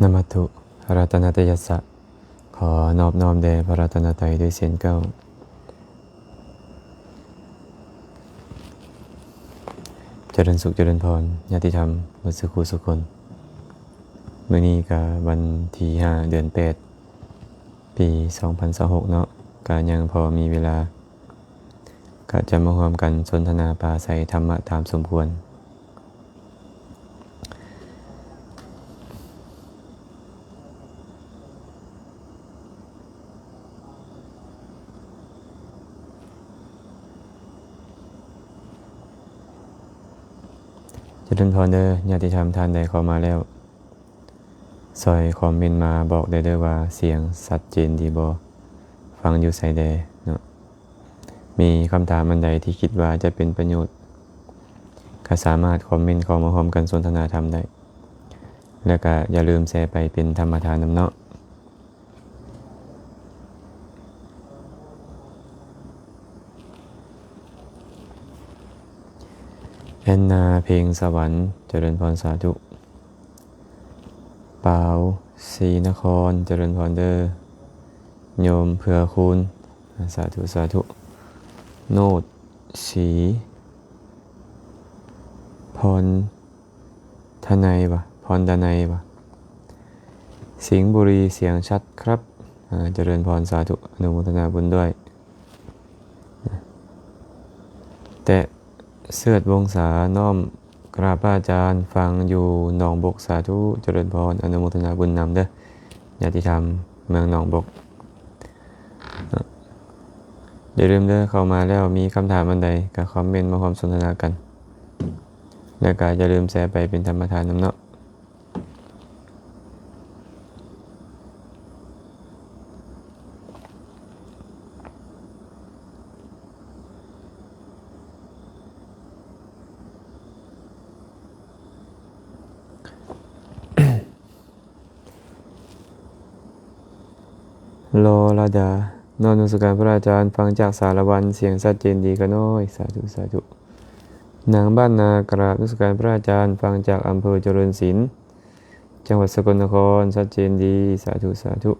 ນະມັດຖຸ ລັດຕະນະຕະຍັດສະ ຂໍນອບນ້ອມແດ່ພະລັດຕະນະໄຕດ້ວຍເຊັ່ນເກົ່າ. ຈະເລີນສຸກຈະເລີນພອນ ຍາດຕິທຳເບິດສູ່ຄູ່ສູ່ຄົນ. ມື້ນີ້ກະວັນທີຫ້າ ເດືອນແປດ ປີສອງພັນຊາວຫົກເນາະ, ກະຍັງພໍມີເວລາ ກະຈະມາຮ່ວມກັນສົນທະນາປາໄສທຳມະຕາມສົມຄວນ. ຈະເລີນພອນເດີ ຍາດຕິທຳທ່ານໃດເຂົ້າມາແລ້ວ ຊ່ອຍຄອມເມັນມາບອກໄດ້ເດີວ່າສຽງຊັດເຈນດີບໍ່? ຟັງຢູ່ໃສແດ່ເນາະ? ມີຄຳຖາມອັນໃດທີ່ຄິດວ່າຈະເປັນປະໂຫຍດ ກໍສາມາດຄອມເມັນເຂົ້າມາຮ່ວມກັນສົນທະນາທຳໄດ້ ແລະ ກໍຢ່າລືມແຊໄປເປັນທຳມະທານນຳເນາະ. ແອນນາ ເພັງສະຫວັນ ຈະເລີນພອນ ສາທຸ. ປາວ ສີນະຄອນ ຈະເລີນພອນເດີ ໂຍມເຜືອຄູນ ສາທຸ ສາທຸ. ໂນດ ສີພອນ ທະໄນວະ ພອນດາໄນວະ ສິງບູລີ ສຽງຊັດຄັບ ອາ ຈະເລີນພອນ ສາທຸ ອະນຸໂມທະນາບຸນດ້ວຍ. ແຕະເສີດວົງສາ ນ້ອມກາບພະອາຈານ ຟັງຢູ່ໜອງບົກ ສາທຸ ຈະເລີນພອນ ອະນຸໂມທະນາບຸນນຳເດີ ຍາດຕິທຳເມືອງໜອງບົກ. ຢ່າລືມເດີ ເຂົ້າມາແລ້ວມີຄຳຖາມອັນໃດກໍຄອມເມັນມາຮ່ວມສົນທະນາກັນ ແລະ ກໍຢ່າລືມແຊໄປເປັນທຳມະທານນຳເນາະ. ລໍລະດາ ນ້ອມນະມັດສະການພະອາຈານ ຟັງຈາກສາລະວັນ ສຽງຊັດເຈນດີຂະນ້ອຍ ສາທຸ ສາທຸ. ນາງບ້ານນາ ກາບນະມັດສະການພະອາຈານ ຟັງຈາກອຳເພີຈະເລີນສິນ ຈັງຫວັດສະກົນນະຄອນ ຊັດເຈນດີ ສາທຸ ສາທຸ.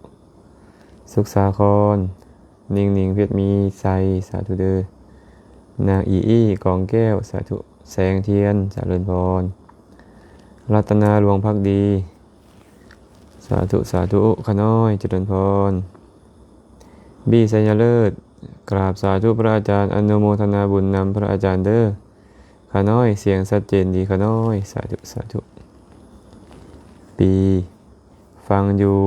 ສຸກສາຄອນ ນິງນິງ ເພັດມີໄຊ ສາທຸເດີ. ນາງອີອີ ກອງແກ້ວ ສາທຸ. ແສງທຽນ ຈະເລີນພອນ. ລັດຕະນາ ຫຼວງພັກດີ ສາທຸ ສາທຸ ຂະນ້ອຍ ຈະເລີນພອນ. ບີ ໄຊຍະເລີດ ກາບສາທຸພະອາຈານ ອະນຸໂມທະນາບຸນນຳພະອາຈານເດີ ຂະນ້ອຍ ສຽງຊັດເຈນດີຂະນ້ອຍ ສາທຸ ສາທຸ. ປີ ຟັງຢູ່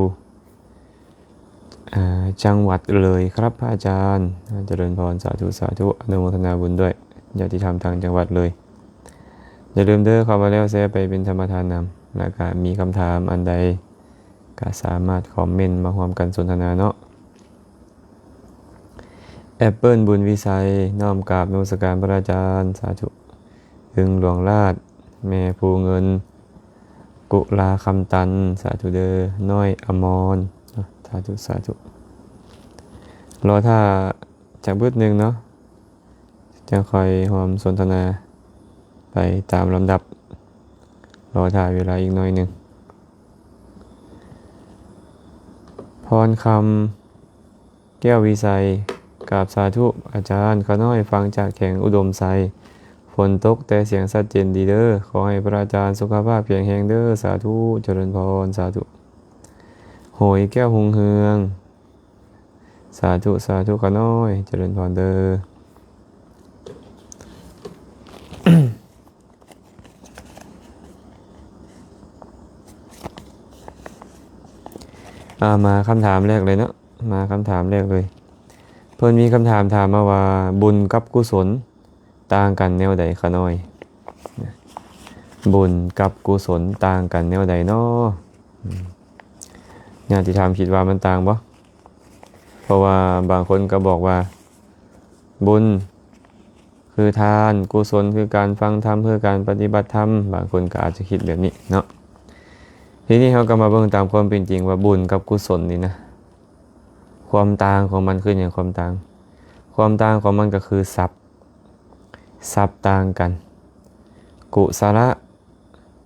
ອາ ຈັງຫວັດເລີຍຄັບພະອາຈານ ຈະເລີນພອນ ສາທຸ ສາທຸ ອະນຸໂມທະນາບຸນດ້ວຍຍາດຕິທຳທາງຈັງຫວັດເລີຍ. ຢ່າລືມເດີ ເຂົ້າມາແລ້ວແຊໄປເປັນທຳມະທານນຳ ແລ້ວກະມີຄຳຖາມອັນໃດ ກະສາມາດຄອມເມັນມາຮ່ວມກັນສົນທະນາເນາະ. ແອັບເປິ້ນ ບຸນວິໄຊ ນ້ອມກາບນະມັດສະການພະອາຈານ ສາທຸ. ອຶ່ງຫຼວງລາດ ແມ່ພູເງິນ ກຸລາຄຳຕັນ ສາທຸເດີ. ນ້ອຍອະມອນ ສາທຸ ສາທຸ. ລໍຖ້າຈັກບຶດໜຶ່ງເນາະ ຈັ່ງຄ່ອຍຮ່ວມສົນທະນາໄປຕາມລຳດັບ. ລໍຖ້າເວລາອີກໜ້ອຍໜຶ່ງ. ພອນຄຳ ແກ້ວວິໄຊ ກາບສາທຸອາຈານ. ຂ້ານ້ອຍຟັງຈາກແຂວງອຸດົມໄຊ. ຝົນຕົກແຕ່ສຽງຊັດເຈນດີເດີ. ຂໍໃຫ້ພະອາຈານສຸຂະພາບແຂງແຮງເດີ. ສາທຸ ຈະເລີນພອນ ສາທຸ. ໂຫຍ ແກ້ວຮຸ່ງເຮືອງ. ສາທຸ ສາທຸ ຂ້ານ້ອຍ ຈະເລີນພອນເດີ. ອາ ມາຄຳຖາມແລກເລີຍເນາະ ມາຄຳຖາມແລກເລີຍ. ເພິ່ນມີຄຳຖາມຖາມມາວ່າ ບຸນກັບກຸສົນຕ່າງກັນແນວໃດ ຂ້ານ້ອຍ? ບຸນກັບກຸສົນຕ່າງກັນແນວໃດເນາະ? ອືມ ຍາດຕິທຳຄິດວ່າມັນຕ່າງບໍ່? ເພາະວ່າບາງຄົນກໍບອກວ່າ ບຸນຄືທານ, ກຸສົນຄືການຟັງທຳ, ຄືການປະຕິບັດທຳ, ບາງຄົນກໍອາດຈະຄິດແບບນີ້ເນາະ. ທີນີ້ເຮົາກໍມາເບິ່ງຕາມຄວາມເປັນຈິງວ່າ ບຸນກັບກຸສົນນີ້ນະ ຄວາມຕ່າງຂອງມັນຄືຫຍັງ? ຄວາມຕ່າງ, ຄວາມຕ່າງຂອງມັນກໍຄືສັບ, ສັບຕ່າງກັນ. ກຸສະລະ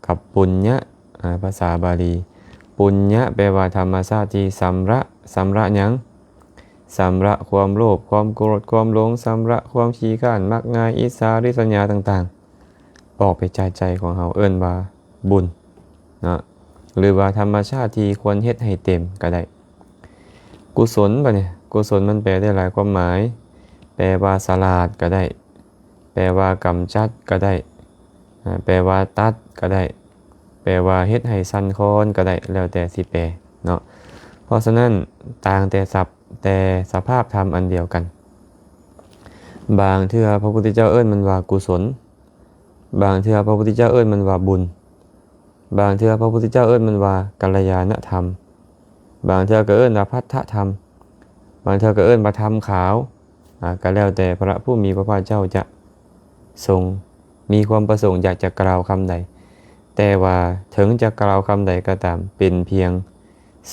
ກັບປຸນຍະ ອາ ພາສາບາລີ, ປຸນຍະແປວ່າທຳມະຊາດທີ່ຊຳລະ, ຊຳລະຫຍັງ? ຊຳລະຄວາມໂລບ, ຄວາມໂກດ, ຄວາມຫຼົງ, ຊຳລະຄວາມຂີ້ຄ້ານ, ມັກງ່າຍ, ອິດສາ, ລິດສະຫຍາຕ່າງໆ ອອກໄປຈາກໃຈຂອງເຮົາ, ເອີ້ນວ່າບຸນເນາະ ຫຼືວ່າທຳມະຊາດທີ່ຄວນເຮັດໃຫ້ເຕັມກໍໄດ້. ກຸສົນ ບັດນີ້ ກຸສົນມັນແປໄດ້ຫຼາຍຄວາມໝາຍ, ແປວ່າສະຫຼາດກໍໄດ້, ແປວ່າກຳຈັດກໍໄດ້, ອາ ແປວ່າຕັດກໍໄດ້, ແປວ່າເຮັດໃຫ້ສັ່ນຄອນກໍໄດ້, ແລ້ວແຕ່ຊິແປເນາະ. ເພາະສະນັ້ນ ຕ່າງແຕ່ສັບ, ແຕ່ສະພາບທຳອັນດຽວກັນ. ບາງເທື່ອພະພຸດທະເຈົ້າເອີ້ນມັນວ່າກຸສົນ, ບາງເທື່ອພະພຸດທະເຈົ້າເອີ້ນມັນວ່າບຸນ, ບາງເທື່ອພະພຸດທະເຈົ້າເອີ້ນມັນວ່າກັນລະຍານະທຳ, ບາງເທື່ອກໍເອີ້ນວ່າພັດທະທຳ, ບາງເທື່ອກໍເອີ້ນວ່າທຳຂາວ, ອາ ກໍແລ້ວແຕ່ພະຜູ້ມີພະພາກເຈົ້າຈະຊົງມີຄວາມປະສົງຢາກຈະກ່າວຄຳໃດ. ແຕ່ວ່າເຖິງຈະກ່າວຄຳໃດກໍຕາມ, ເປັນພຽງ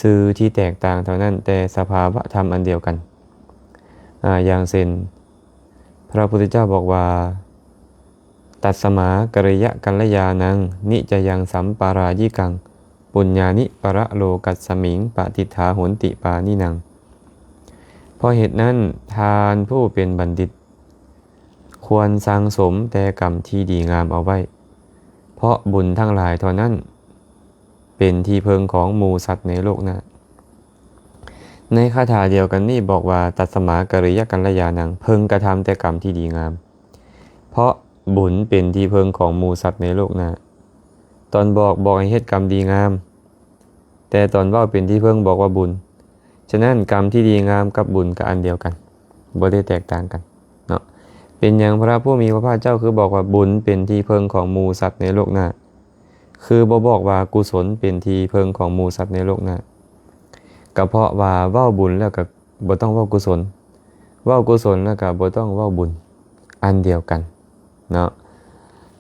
ຊື່ທີ່ແຕກຕ່າງເທົ່ານັ້ນ, ແຕ່ສະພາວະທຳອັນດຽວກັນ. ອາ ຢ່າງເຊັ່ນ ພະພຸດທະເຈົ້າບອກວ່າ ຕັດສະມາກະລິຍະກັນລະຍານັງ ນິຈຈະຍັງສຳປະລາຍິກັງ ປຸນຍານິປະລະໂລກັດສະມິງ ປະຕິດຖາໂຫນຕິປານິນັງ. ເພາະເຫດນັ້ນ ທ່ານຜູ້ເປັນບັນດິດ ຄວນສັ່ງສົມແຕ່ກຳທີ່ດີງາມເອົາໄວ້, ເພາະບຸນທັງຫຼາຍເທົ່ານັ້ນ ເປັນທີ່ເພິ່ງຂອງໝູ່ສັດໃນໂລກໜ້າ. ໃນຄາຖາດຽວກັນນີ້ບອກວ່າ ຕັດສະມາກະລິຍະກັນລະຍານັງ, ເພິ່ງກະທຳແຕ່ກຳທີ່ດີງາມ, ເພາະບຸນເປັນທີ່ເພິ່ງຂອງໝູ່ສັດໃນໂລກໜ້າ. ຕອນບອກ, ບອກໃຫ້ເຮັດກຳດີງາມ, ແຕ່ຕອນເວົ້າເປັນທີ່ເພິ່ງບອກວ່າບຸນ. ສະນັ້ນ ກຳທີ່ດີງາມກັບບຸນກໍອັນດຽວກັນ, ບໍ່ໄດ້ແຕກຕ່າງກັນເນາະ. ເປັນຫຍັງພະຜູ້ມີພະພາກເຈົ້າຄືບອກວ່າບຸນເປັນທີ່ເພິ່ງຂອງໝູ່ສັດໃນໂລກໜ້າ? ຄືບໍ່ບອກວ່າກຸສົນເປັນທີ່ເພິ່ງຂອງໝູ່ສັດໃນໂລກໜ້າ? ກໍເພາະວ່າເວົ້າບຸນແລ້ວກໍບໍ່ຕ້ອງເວົ້າກຸສົນ, ເວົ້າກຸສົນແລ້ວກໍບໍ່ຕ້ອງເວົ້າບຸນ, ອັນດຽວກັນເນາະ.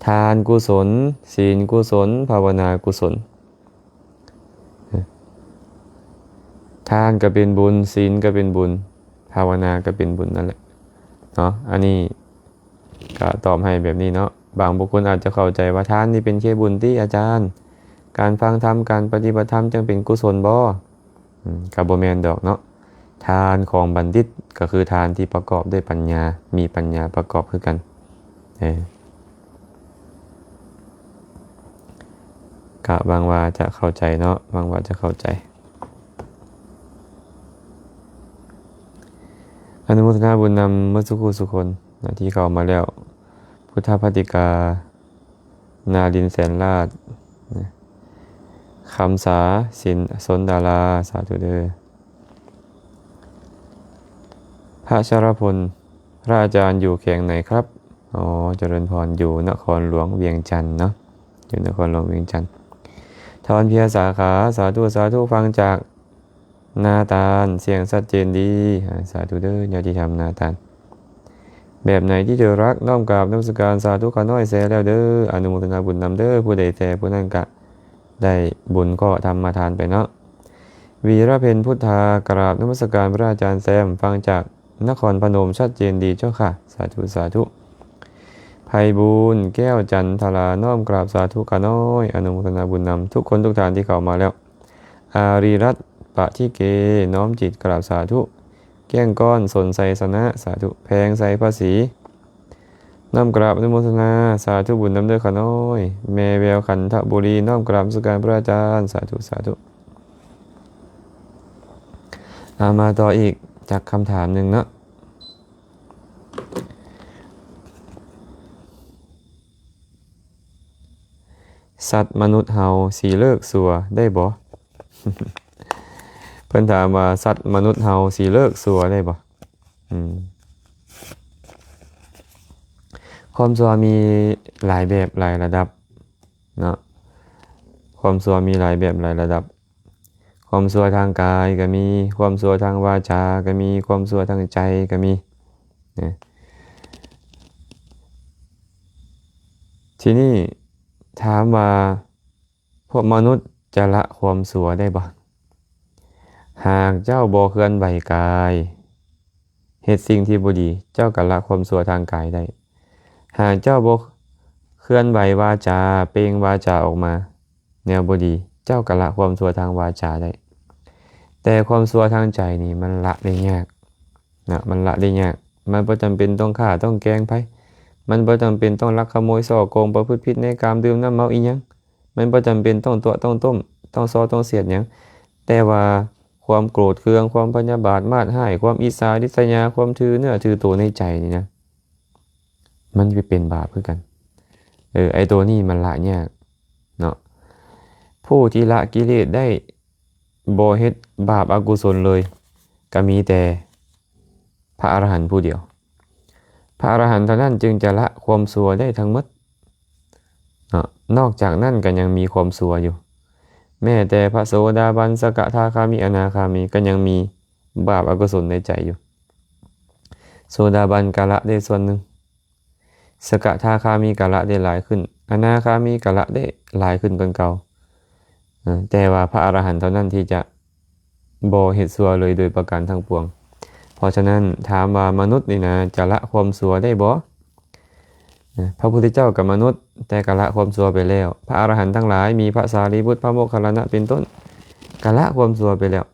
ທານກຸສົນ, ສິນກຸສົນ, ພາວະນາກຸສົນ. ທານກໍເປັນບຸນ, ສິນກໍເປັນບຸນ, ພາວະນາກໍເປັນບຸນນັ້ນແຫຼະເນາະ. ອັນນີ້ກໍຕອບໃຫ້ແບບນີ້ເນາະ. ບາງບຸກຄົນອາດຈະເຂົ້າໃຈວ່າ ທານນີ້ເປັນແຄ່ບຸນຕິອາຈານ? ການຟັງທຳ, ການປະຕິບັດທຳ ຈັ່ງເປັນກຸສົນບໍ່? ອືມ ກໍບໍ່ແມ່ນດອກເນາະ. ທານຂອງບັນດິດກໍຄືທານທີ່ປະກອບດ້ວຍປັນຍາ, ມີປັນຍາປະກອບຄືກັນ. ເອີ ກະຫວັງວ່າຈະເຂົ້າໃຈເນາະ, ຫວັງວ່າຈະເຂົ້າໃຈ. ອະນຸໂມທະນາບຸນນຳໝົດສູ່ຄູ່ສູ່ຄົນນະ ທີ່ເຂົ້າມາແລ້ວ. ພຸດທະພັດຕິກາ ນາລິນແສນລາດ, ຄຳສາ ສິນ ສົນດາລາ, ສາທຸເດີ. ພະຊະລະພົນ, ພະອາຈານຢູ່ແຂວງໃດຄັບ? ອໍ ຈະເລີນພອນ, ຢູ່ນະຄອນຫຼວງວຽງຈັນເນາະ, ຢູ່ນະຄອນຫຼວງວຽງຈັນ. ທອນເພຍສາຂາ, ສາທຸ ສາທຸ. ຟັງຈາກ ນາຕານ, ສຽງຊັດເຈນດີ. ອາ ສາທຸເດີ, ຍາດຕິທຳນາຕານ. ແບບໃດທີ່ເຈົ້າຮັກ? ນ້ອມກາບນະມັດສະການ, ສາທຸຂ້ານ້ອຍແຊແລ້ວເດີ, ອະນຸໂມທະນາບຸນນຳເດີ. ຜູ້ໃດແຊຜູ້ນັ້ນກະໄດ້ບຸນເຄາະທຳມະທານໄປເນາະ. ວີລະເພັນພຸດທາ, ກາບນະມັດສະການພະອາຈານແຊມ, ຟັງຈາກນະຄອນພະນົມ, ຊັດເຈນດີເຈົ້າຄ່ະ, ສາທຸ ສາທຸ. ໄພບູນ ແກ້ວຈັນທະລາ, ນ້ອມກາບສາທຸຂ້ານ້ອຍ, ອະນຸໂມທະນາບຸນນຳທຸກຄົນທຸກທ່ານທີ່ເຂົ້າມາແລ້ວ. ອາຣີລັດ ປະທິເກ, ນ້ອມຈິດກາບສາທຸ. ແກ້ງກ້ອນ ສົນໄຊຊະນະ, ສາທຸ. ແພງໄຊພະສີ, ນ້ອມກາບອະນຸໂມທະນາ, ສາທຸບຸນນຳເດີຂ້ານ້ອຍ. ແມ່ແວວ ຄັນທະບູລີ, ນ້ອມກາບນະມັດສະການພະອາຈານ, ສາທຸ ສາທຸ. ອາ ມາຕໍ່ອີກຈັກຄຳຖາມໜຶ່ງເນາະ. ສັດມະນຸດເຮົາຊິເລີກຊົ່ວໄດ້ບໍ່? ເພິ່ນຖາມວ່າ ສັດມະນຸດເຮົາຊິເລີກຊົ່ວໄດ້ບໍ່? ອືມ ຄວາມຊົ່ວມີຫຼາຍແບບຫຼາຍລະດັບເນາະ, ຄວາມຊົ່ວມີຫຼາຍແບບຫຼາຍລະດັບ. ຄວາມຊົ່ວທາງກາຍກໍມີ, ຄວາມຊົ່ວທາງວາຈາກໍມີ, ຄວາມຊົ່ວທາງໃຈກໍມີນະ. ທີນີ້ຖາມວ່າ ພວກມະນຸດຈະລະຄວາມຊົ່ວໄດ້ບໍ່? ຫາກເຈົ້າບໍ່ເຄື່ອນໄຫວກາຍ ເຮັດສິ່ງທີ່ບໍ່ດີ, ເຈົ້າກໍລະຄວາມຊົ່ວທາງກາຍໄດ້. ຫາກເຈົ້າບໍ່ເຄື່ອນໄຫວວາຈາ, ເປັ່ງວາຈາອອກມາແນວບໍ່ດີ, ເຈົ້າກໍລະຄວາມຊົ່ວທາງວາຈາໄດ້. ແຕ່ຄວາມຊົ່ວທາງໃຈນີ້ມັນລະໄດ້ຍາກນະ, ມັນລະໄດ້ຍາກ. ມັນບໍ່ຈຳເປັນຕ້ອງຂ້າຕ້ອງແກ່ງໃຜ, ມັນບໍ່ຈຳເປັນຕ້ອງລັກຂະໂມຍສໍ້ໂກງ ປະພຶດຜິດໃນກາມ ດື່ມນ້ຳເມົາອີ່ຫຍັງ, ມັນບໍ່ຈຳເປັນຕ້ອງຕົວະຕ້ອງຕົ້ມ ຕ້ອງສໍ້ຕ້ອງສຽດຫຍັງ. ແຕ່ວ່າຄວາມໂກດເຄືອງ ຄວາມພະຍາບາດມາດຮ້າຍ ຄວາມອິດສາລິດສະຫຍາ ຄວາມຖືເນື້ອຖືໂຕໃນໃຈນີ້ນະ ມັນໄປເປັນບາບຄືກັນ. ເອີ ໄອ້ໂຕນີ້ມັນລະຍາກເນາະ. ຜູ້ທີ່ລະກິເລດໄດ້ ບໍ່ເຮັດບາບອະກຸສົນເລີຍ ກໍມີແຕ່ພະອະລະຫັນຜູ້ດຽວ. ພະອະລະຫັນເທົ່ານັ້ນຈຶ່ງຈະລະຄວາມຊົ່ວໄດ້ທັງໝົດເນາະ. ນອກຈາກນັ້ນກໍຍັງມີຄວາມຊົ່ວຢູ່. ແມ້ແຕ່ພະໂສດາບັນ, ສະກະທາຄາມີ, ອະນາຄາມີ ກໍຍັງມີບາບອະກຸສົນໃນໃຈຢູ່. ໂສດາບັນກໍລະໄດ້ສ່ວນໜຶ່ງ, ສະກະທາຄາມີກໍລະໄດ້ຫຼາຍຂຶ້ນ, ອະນາຄາມີກໍລະໄດ້ຫຼາຍຂຶ້ນກວ່າເກົ່າ. ເອີ ແຕ່ວ່າພະອະລະຫັນເທົ່ານັ້ນທີ່ຈະບໍ່ເຮັດຊົ່ວເລີຍໂດຍປະການທັງປວງ. ເພາະສະນັ້ນ ຖາມວ່າມະນຸດນີ້ນະ ຈະລະຄວາມຊົ່ວໄດ້ບໍ່? ເອີ ພະພຸດທະເຈົ້າກໍມະນຸດ ແຕ່ກໍລະຄວາມຊົ່ວໄປແລ້ວ. ພະອະລະຫັນທັງຫຼາຍ ມີພະສາລີບຸດ, ພະໂມກຄັນລານະ ເປັນຕົ້ນ ກໍລະຄວາມຊົ່ວໄປແລ້ວ.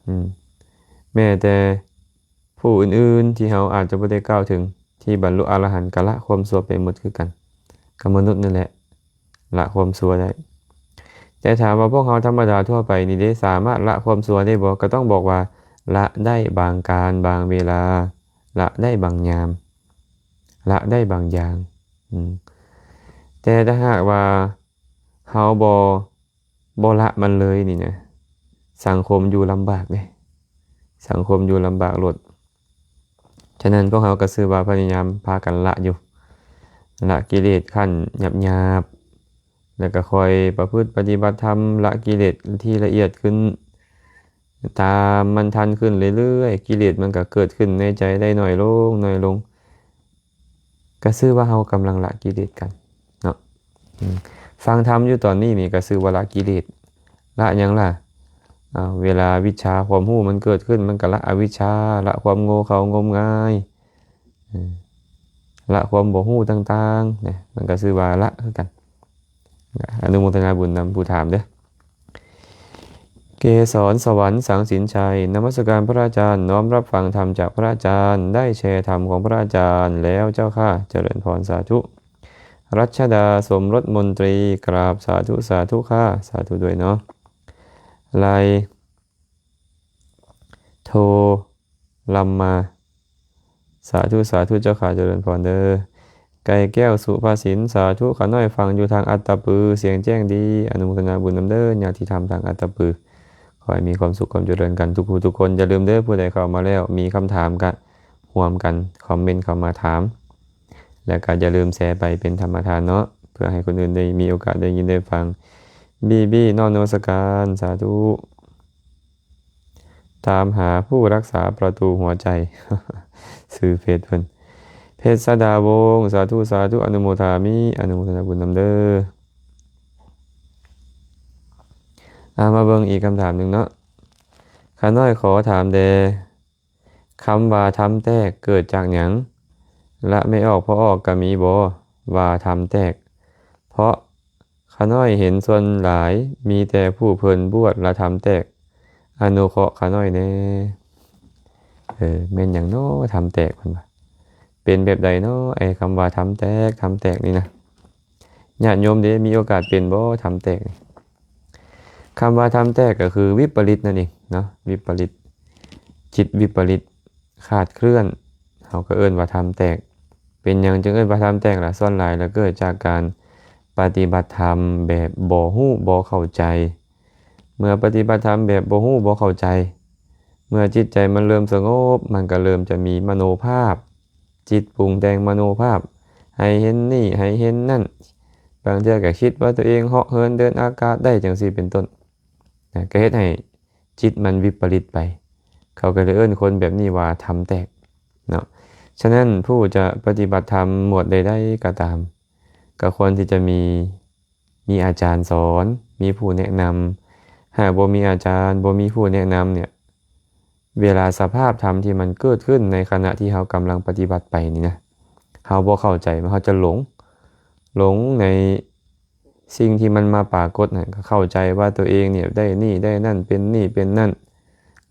ອືມ ແມ້ແຕ່ຜູ້ອື່ນໆທີ່ເຮົາອາດຈະບໍ່ໄດ້ກ່າວເຖິງ ທີ່ບັນລຸອະລະຫັນ ກໍລະຄວາມຊົ່ວໄປໝົດຄືກັນ. ກໍມະນຸດນັ້ນແຫຼະ ລະຄວາມຊົ່ວໄດ້. ແຕ່ຖາມວ່າພວກເຮົາທຳມະດາທົ່ວໄປນີ້ເດ ສາມາດລະຄວາມຊົ່ວໄດ້ບໍ່? ກໍຕ້ອງບອກວ່າ ລະໄດ້ບາງການບາງເວລາ, ລະໄດ້ບາງຍາມ, ລະໄດ້ບາງຢ່າງ. ອືມ ແຕ່ຖ້າຫາກວ່າເຮົາບໍ່ ບໍ່ລະມັນເລີຍນີ້ນະ ສັງຄົມຢູ່ລຳບາກເດ້, ສັງຄົມຢູ່ລຳບາກໂລດ. ສະນັ້ນ ພວກເຮົາກໍຊື່ວ່າພະຍາຍາມພາກັນລະຢູ່, ລະກິເລດຂັ້ນຫຍາບໆ ແລ້ວກໍຄ່ອຍປະພຶດປະຕິບັດທຳ ລະກິເລດທີ່ລະອຽດຂຶ້ນ ຕາມມັນທັນຂຶ້ນເລື້ອຍໆ, ກິເລດມັນກໍເກີດຂຶ້ນໃນໃຈໄດ້ໜ້ອຍລົງ, ໜ້ອຍລົງ. ກໍຊື່ວ່າເຮົາກຳລັງລະກິເລດກັນເນາະ. ອືມ ຟັງທຳຢູ່ຕອນນີ້ນີ້ກໍຊື່ວ່າລະກິເລດ. ລະຫຍັງລະ? ອາ ເວລາວິດຊາຄວາມຮູ້ມັນເກີດຂຶ້ນ ມັນກໍລະອະວິດຊາ, ລະຄວາມໂງ່ເຂົາງົມງາຍ, ເອີ ລະຄວາມບໍ່ຮູ້ຕ່າງໆນະ, ມັນກໍຊື່ວ່າລະຄືກັນ. ອະນຸໂມທະນາບຸນນຳຜູ້ຖາມເດີ້. ເກສອນສະຫວັນ ສັງສິນໄຊ, ນະມັດສະການພະອາຈານ, ນ້ອມຮັບຟັງທຳຈາກພະອາຈານ, ໄດ້ແຊທຳຂອງພະອາຈານແລ້ວເຈົ້າຄ່ະ, ຈະເລີນພອນ ສາທຸ. ລັດຊະດາ ສົມລົດມົນຕີ, ກາບສາທຸ ສາທຸຄ່ະ, ສາທຸດ້ວຍເນາະ. ໄລ ໂທລຳມາ, ສາທຸ ສາທຸເຈົ້າຂ້າ, ຈະເລີນພອນເດີ້. ໄກ່ແກ້ວ ສຸພະສິນ, ສາທຸ, ຂ້ານ້ອຍຟັງຢູ່ທາງອັດຕະປື, ສຽງແຈ້ງດີ, ອະນຸໂມທະນາບຸນນຳເດີ້ ຍາດຕິທຳທາງອັດຕະປື. ຂໍໃຫ້ມີຄວາມສຸກຄວາມຈະເລີນກັນທຸກຜູ້ທຸກຄົນ. ຢ່າລືມເດີ້ ຜູ້ໃດເຂົ້າມາແລ້ວ ມີຄຳຖາມກະຮ່ວມກັນຄອມເມັນເຂົ້າມາຖາມ, ແລ້ວກະຢ່າລືມແຊໄປເປັນທຳມະທານເນາະ, ເພື່ອໃຫ້ຄົນອື່ນໄດ້ມີໂອກາດໄດ້ຍິນໄດ້ຟັງ. ບີບີ ນ້ອມນະມັດສະການ, ສາທຸ. ຕາມຫາຜູ້ລັກສາປະຕູຫົວໃຈ ຊື່ເຟສເພິ່ນ. ເພັດສະດາວົງ, ສາທຸ ສາທຸ, ອະນຸໂມທາມິ, ອະນຸໂມທະນາບຸນນຳເດີ້. ອາ ມາເບິ່ງອີກຄຳຖາມໜຶ່ງເນາະ. ຂ້ານ້ອຍຂໍຖາມແດ່, ຄຳວ່າທຳແຕກເກີດຈາກຫຍັງ? ລະໄມ່ອອກພໍອອກກະມີບໍ່ ວ່າທຳແຕກ? ເພາະ ຂ້ານ້ອຍເຫັນສ່ວນຫຼາຍມີແຕ່ຜູ້ເພິ່ນບວດລະທຳແຕກ, ອະນຸເຄາະຂ້ານ້ອຍແດ່. ເອີ ແມ່ນຫຍັງເນາະ ທຳແຕກ ເພິ່ນວ່າ ເປັນແບບໃດເນາະ ໄອ້ຄຳວ່າທຳແຕກ ທຳແຕກນີ້ນະ? ຍາດໂຍມເດ ມີໂອກາດເປັນບໍ່ ທຳແຕກນີ້? ຄຳວ່າທຳແຕກກໍຄືວິປະລິດນັ້ນເອງເນາະ, ວິປະລິດ, ຈິດວິປະລິດ, ຂາດເຄື່ອນ, ເຮົາກໍເອີ້ນວ່າທຳແຕກ. ເປັນຫຍັງຈຶ່ງເອີ້ນວ່າທຳແຕກລະ? ສ່ວນຫຼາຍລະເກີດຈາກການປະຕິບັດທຳແບບບໍ່ຮູ້ບໍ່ເຂົ້າໃຈ. ເມື່ອປະຕິບັດທຳແບບບໍ່ຮູ້ບໍ່ເຂົ້າໃຈ, ເມື່ອຈິດໃຈມັນເລີ່ມສະຫງົບ, ມັນກໍເລີ່ມຈະມີມະໂນພາບ, ຈິດປຸງແຕ່ງມະໂນພາບ, ໃຫ້ເຫັນນີ້ ໃຫ້ເຫັນນັ້ນ, ບາງເທື່ອກໍຄິດວ່າຕົວເອງເຫາະເຫີນເດີນອາກາດໄດ້ ຈັ່ງຊີ້ເປັນຕົ້ນນະ, ກໍເຮັດໃຫ້ ຈິດມັນວິປະລິດໄປ, ເຂົາກໍເລີຍເອີ້ນຄົນແບບນີ້ວ່າທຳແຕກເນາະ. ສະນັ້ນ ຜູ້ຈະປະຕິບັດທຳໝວດໃດໆກໍຕາມ, ກໍຄວນທີ່ຈະມີ, ມີອາຈານສອນ, ມີຜູ້ແນະນຳ. ຫາກບໍ່ມີອາຈານ, ບໍ່ມີຜູ້ແນະນຳເນ່ຍ, ເວລາສະພາບທຳທີ່ມັນເກີດຂຶ້ນໃນຂະນະທີ່ເຮົາກຳລັງປະຕິບັດໄປນີ້ນະ, ເຮົາບໍ່ເຂົ້າໃຈ, ເຮົາຈະຫຼົງ, ຫຼົງໃນ ສິ່ງທີ່ມັນມາປາກົດນັ້ນ ກໍເຂົ້າໃຈວ່າຕົວເອງນີ້ໄດ້ນີ້ໄດ້ນັ້ນ ເປັນນີ້ເປັນນັ້ນ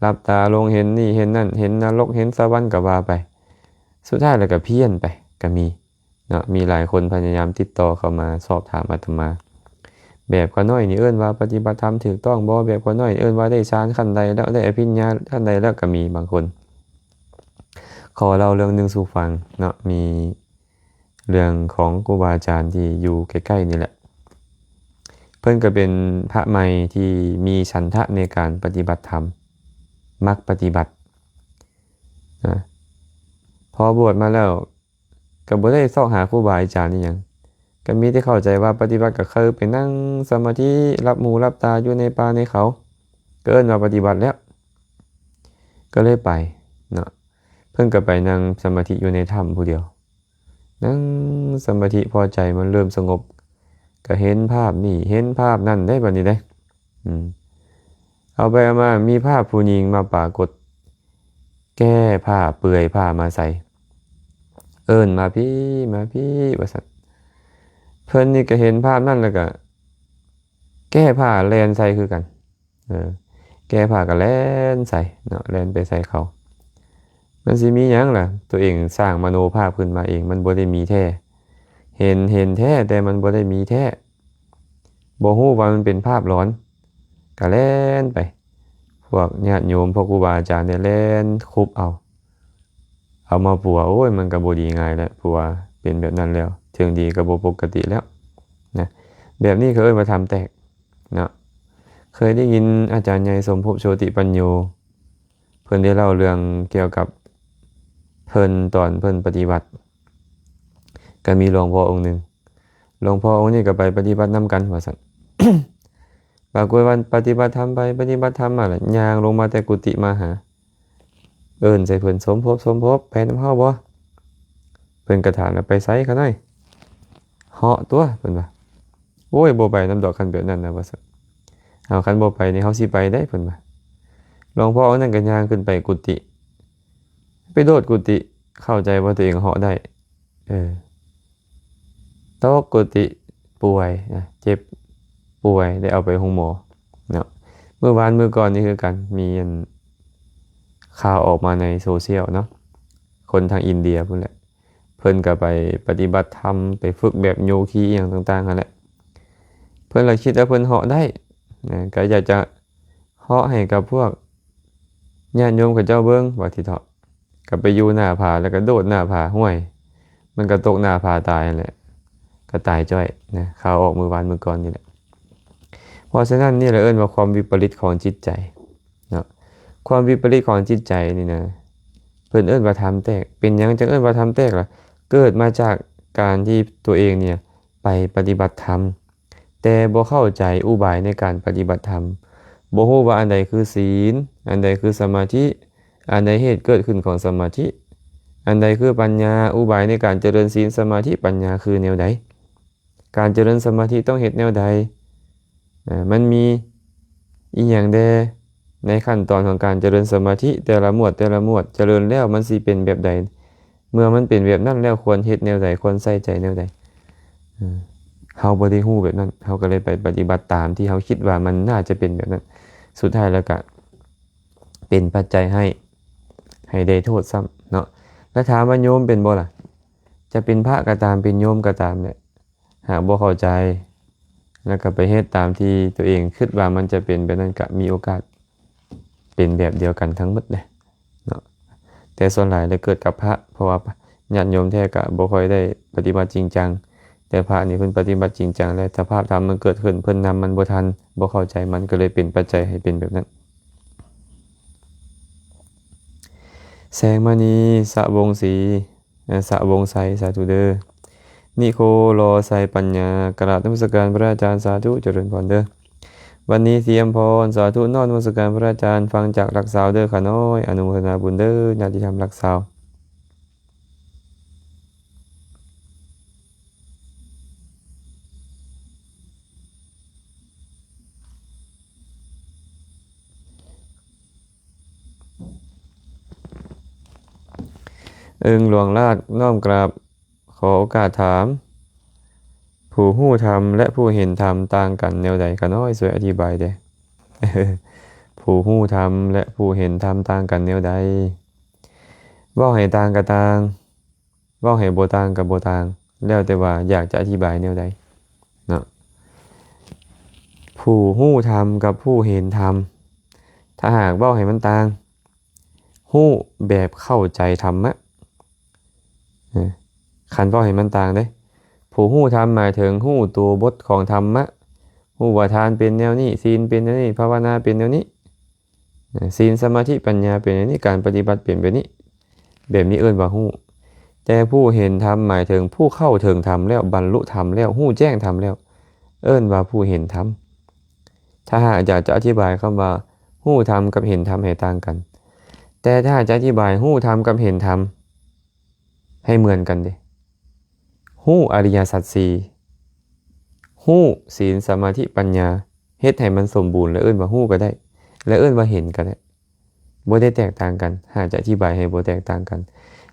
ຫຼັບຕາລົງເຫັນນີ້ເຫັນນັ້ນ ເຫັນນະລົກເຫັນສະຫວັນກໍວ່າໄປ ສຸດທ້າຍແລ້ວກໍພຽນໄປກໍມີເນາະ. ມີຫຼາຍຄົນພະຍາຍາມຕິດຕໍ່ເຂົ້າມາສອບຖາມອາດຕະມາ ແບບຂ້ານ້ອຍນີ້ເອີ້ນວ່າປະຕິບັດທຳຖືກຕ້ອງບໍ່? ແບບຂ້ານ້ອຍນີ້ເອີ້ນວ່າໄດ້ຊານຂັ້ນໃດແລ້ວ? ໄດ້ອະພິນຍາຂັ້ນໃດແລ້ວ? ກໍມີບາງຄົນ. ຂໍເລົ່າເລື່ອງໜຶ່ງສູ່ຟັງເນາະ ມີ ເລື່ອງຂອງຄູບາອາຈານທີ່ຢູ່ໃກ້ໆນີ້ແຫຼະ ເພິ່ນກໍເປັນພະໃໝ່ທີ່ມີສັນທະໃນການປະຕິບັດທຳ ມັກປະຕິບັດນະ. ພໍບວດມາແລ້ວກໍບໍ່ໄດ້ຊອກຫາຄູບາອາຈານອີ່ຫຍັງ ກໍມີແຕ່ເຂົ້າໃຈວ່າປະຕິບັດກໍຄືໄປນັ່ງສະມາທິ ຫຼັບຫູຫຼັບຕາຢູ່ໃນປ່າໃນເຂົາ ກໍເອີ້ນວ່າປະຕິບັດແລ້ວ ກໍເລີຍໄປເນາະ. ເພິ່ນກໍໄປນັ່ງສະມາທິຢູ່ໃນຖ້ຳຜູ້ດຽວ ນັ່ງສະມາທິ ພໍໃຈມັນເລີ່ມສະຫງົບ ກໍເຫັນພາບນີ້ເຫັນພາບນັ້ນເດ້ ບັດນີ້ເດ້. ອືມ ເອົາໄປເອົາມາມີພາບຜູ້ຍິງມາປາກົດ ແກ້ຜ້າເປື່ອຍຜ້າມາໃສ່ ເອີ້ນມາພີ້ມາພີ້ວ່າຊັ້ນ. ເພິ່ນນີ້ກໍເຫັນພາບນັ້ນແລ້ວກໍແກ້ຜ້າແລ່ນໃສ່ຄືກັນ. ເອີ ແກ້ຜ້າກໍແລ່ນໃສ່ເນາະ ແລ່ນໄປໃສ່ເຂົາ. ມັນຊິມີຫຍັງລະ? ຕົວເອງສ້າງມະໂນພາບຂຶ້ນມາເອງ ມັນບໍ່ໄດ້ມີແທ້. ເຫັນ ເຫັນແທ້ ແຕ່ມັນບໍ່ໄດ້ມີແທ້. ບໍ່ຮູ້ວ່າມັນເປັນພາບຫຼອນ ກໍແລ່ນໄປ. ພວກຍາດໂຍມ ພວກຄູບາອາຈານນີ້ແລ່ນຄຸບເອົາ ເອົາມາປົວ. ໂອ້ຍ ມັນກໍບໍ່ດີງ່າຍແຫຼະ ເພາະວ່າເປັນແບບນັ້ນແລ້ວ ເຖິງດີກໍບໍ່ປົກກະຕິແລ້ວນະ. ແບບນີ້ເຂົາເອີ້ນວ່າທຳແຕກເນາະ. ເຄີຍໄດ້ຍິນອາຈານໃຫຍ່ ສົມພົບ ໂຊຕິປັນໂຍ ເພິ່ນໄດ້ເລົ່າເລື່ອງກ່ຽວກັບເພິ່ນຕອນເພິ່ນປະຕິບັດ ກໍມີຫຼວງພໍ່ອົງໜຶ່ງ ຫຼວງພໍ່ອົງນີ້ກໍໄປປະຕິບັດນຳກັນວ່າຊັ້ນ. ປາກົດວ່າປະຕິບັດທຳໄປປະຕິບັດທຳມາລະ ຍ່າງລົງມາແຕ່ກຸຕິມາຫາ ເອີ້ນໃສ່ເພິ່ນ ສົມພົບ ສົມພົບ ໄປນຳເຮົາບໍ່? ເພິ່ນກໍຖາມວ່າ ໄປໃສຂະນ້ອຍ? ເຫາະຕົວະ ເພິ່ນວ່າ. ໂອ້ຍ ບໍ່ໄປນຳດອກ ຄັນແບບນັ້ນນະວ່າຊັ້ນ. ເອົາ ຄັນບໍ່ໄປນີ້ເຮົາຊິໄປໃດ ເພິ່ນວ່າ. ຫຼວງພໍ່ອັນນັ້ນກໍຍ່າງຂຶ້ນໄປກຸຕິ ໄປໂດດກຸຕິ ເຂົ້າໃຈວ່າຕົວເອງເຫາະໄດ້ ເອີ ຕົກກຸຕິ ປ່ວຍນະ ເຈັບປ່ວຍ ໄດ້ເອົາໄປໂຮງໝໍເນາະ. ມື້ວານມື້ກ່ອນນີ້ຄືກັນ ມີອັນ ຂ່າວອອກມາໃນໂຊຊຽວເນາະ ຄົນທາງອິນເດຍພຸ້ນແຫຼະ ເພິ່ນກໍໄປປະຕິບັດທຳ ໄປຝຶກແບບໂຍຄີອີ່ຫຍັງຕ່າງໆຫັ້ນແຫຼະ. ເພິ່ນລະຄິດວ່າເພິ່ນເຫາະໄດ້ນະ ກໍຢາກຈະເຫາະໃຫ້ກັບພວກຍາດໂຍມເຂົາເຈົ້າເບິ່ງວ່າຕິເຖາະ. ກໍໄປຢູ່ໜ້າຜາ ແລ້ວກໍໂດດໜ້າຜາ ຫ້ວຍ ມັນກໍຕົກໜ້າຜາຕາຍຫັ້ນແຫຼະ ກໍຕາຍຈ້ອຍນະ. ຂ່າວອອກມື້ວານມື້ກ່ອນນີ້ແຫຼະ. ເພາະສະນັ້ນ ນີ້ແຫຼະເອີ້ນວ່າຄວາມວິປະລິດຂອງຈິດໃຈເນາະ. ຄວາມວິປະລິດຂອງຈິດໃຈນີ້ນະ ເພິ່ນເອີ້ນວ່າທຳແຕກ. ເປັນຫຍັງຈັ່ງເອີ້ນວ່າທຳແຕກລະ? ເກີດມາຈາກການທີ່ຕົວເອງນີ້ໄປປະຕິບັດທຳ ແຕ່ບໍ່ເຂົ້າໃຈອຸບາຍໃນການປະຕິບັດທຳ, ບໍ່ຮູ້ວ່າອັນໃດຄືສິນ, ອັນໃດຄືສະມາທິ, ອັນໃດເຫດເກີດຂຶ້ນຂອງສະມາທິ, ອັນໃດຄືປັນຍາ, ອຸບາຍໃນການຈະເລີນສິນ, ສະມາທິ, ປັນຍາຄືແນວໃດ, ການຈະເລີນສະມາທິຕ້ອງເຮັດແນວໃດ, ອາ, ມັນມີອີ່ຫຍັງແດ່ໃນຂັ້ນຕອນຂອງການຈະເລີນສະມາທິ ແຕ່ລະໝວດ, ແຕ່ລະໝວດ ຈະເລີນແລ້ວມັນຊິເປັນແບບໃດ? ເມື່ອມັນເປັນແບບນັ້ນແລ້ວ ຄວນເຮັດແນວໃດ, ຄວນໃສ່ໃຈແນວໃດ? ເອີ ເຮົາບໍ່ໄດ້ຮູ້ແບບນັ້ນ, ເຮົາກໍເລີຍໄປປະຕິບັດຕາມທີ່ເຮົາຄິດວ່າມັນໜ້າຈະເປັນແບບນັ້ນ, ສຸດທ້າຍແລ້ວກະເປັນປັດໄຈໃຫ້, ໃຫ້ໄດ້ໂທດຊ້ຳເນາະ. ແລ້ວຖາມວ່າໂຍມເປັນບໍ່ລະ? ຈະເປັນພະກໍຕາມ, ເປັນໂຍມກໍຕາມແຫຼະ, ຫາກບໍ່ເຂົ້າໃຈ ແລ້ວກໍໄປເຮັດຕາມທີ່ຕົວເອງຄິດວ່າມັນຈະເປັນແບບນັ້ນ ກະມີໂອກາດເປັນແບບດຽວກັນທັງໝົດເດ້ເນາະ. ແຕ່ສ່ວນຫຼາຍແລ້ວເກີດກັບພະ, ເພາະວ່າຍາດໂຍມແທ້ກະບໍ່ຄ່ອຍໄດ້ປະຕິບັດຈິງຈັງ, ແຕ່ພະນີ້ເພິ່ນປະຕິບັດຈິງຈັງ ແລະ ສະພາບທຳມັນເກີດຂຶ້ນ ເພິ່ນນຳມັນບໍ່ທັນ, ບໍ່ເຂົ້າໃຈ, ມັນກໍເລີຍເປັນປັດໄຈໃຫ້ເປັນແບບນັ້ນ. ແສງມະນີ ສະວົງສີ ອາ ສະວົງໄຊ ສາທຸເດີ. ນິໂຄ ລໍໄຊ ປັນຍາ ກະລາບນະມັດສະການພະອາຈານ ສາທຸ ຈະເລີນພອນເດີ. ວັນນີ ສີອຳພອນ ສາທຸ ນ້ອມນະມັດສະການພະອາຈານ ຟັງຈາກຫຼັກຊາວເດີຂະນ້ອຍ ອະນຸໂມທະນາບຸນເດີ ຍາດຕິທຳຫຼັກຊາວ. ເອີງຫຼວງລາດ ນ້ອມກາບ ຂໍໂອກາດຖາມ ໂພ ຜູ້ຮູ້ທຳ ແລະ ຜູ້ເຫັນທຳຕ່າງກັນແນວໃດ? ຂ້ານ້ອຍຊ່ວຍອະທິບາຍແດ່. ຜູ້ຮູ້ທຳ ແລະ ຜູ້ເຫັນທຳຕ່າງກັນແນວໃດ? ເວົ້າໃຫ້ຕ່າງກໍຕ່າງ, ເວົ້າໃຫ້ບໍ່ຕ່າງກໍບໍ່ຕ່າງ, ແລ້ວແຕ່ວ່າຢາກຈະອະທິບາຍແນວໃດເນາະ. ຜູ້ຮູ້ທຳກັບຜູ້ເຫັນທຳ, ຖ້າຫາກເວົ້າໃຫ້ມັນຕ່າງ, ຮູ້ແບບເຂົ້າໃຈທຳມະ. ເອີ ຄັນເວົ້າໃຫ້ມັນຕ່າງເດ້, ຜູ້ຮູ້ທຳໝາຍເຖິງຮູ້ຕົວບົດຂອງທຳມະ, ຮູ້ວ່າທານເປັນແນວນີ້, ສິນເປັນແນວນີ້, ພາວະນາເປັນແນວນີ້, ເອີ ສິນ, ສະມາທິ, ປັນຍາເປັນແນວນີ້, ການປະຕິບັດເປັນແບບນີ້, ແບບນີ້ເອີ້ນວ່າຮູ້. ແຕ່ຜູ້ເຫັນທຳໝາຍເຖິງຜູ້ເຂົ້າເຖິງທຳແລ້ວ, ບັນລຸທຳແລ້ວ, ຮູ້ແຈ້ງທຳແລ້ວ, ເອີ້ນວ່າຜູ້ເຫັນທຳ. ຖ້າຫາກຢາກຈະອະທິບາຍຄຳວ່າຮູ້ທຳກັບເຫັນທຳໃຫ້ຕ່າງກັນ, ແຕ່ຖ້າຈະອະທິບາຍຮູ້ທຳກັບເຫັນທຳໃຫ້ເໝືອນກັນເດ, ຮູ້ອະລິຍະສັດສີ່, ຮູ້ສິນ, ສະມາທິ, ປັນຍາ, ເຮັດໃຫ້ມັນສົມບູນ ແລະ ເອີ້ນວ່າຮູ້ກໍໄດ້ ແລະ ເອີ້ນວ່າເຫັນກໍໄດ້, ບໍ່ໄດ້ແຕກຕ່າງກັນ. ຫາກຈະອະທິບາຍໃຫ້ບໍ່ແຕກຕ່າງກັນ,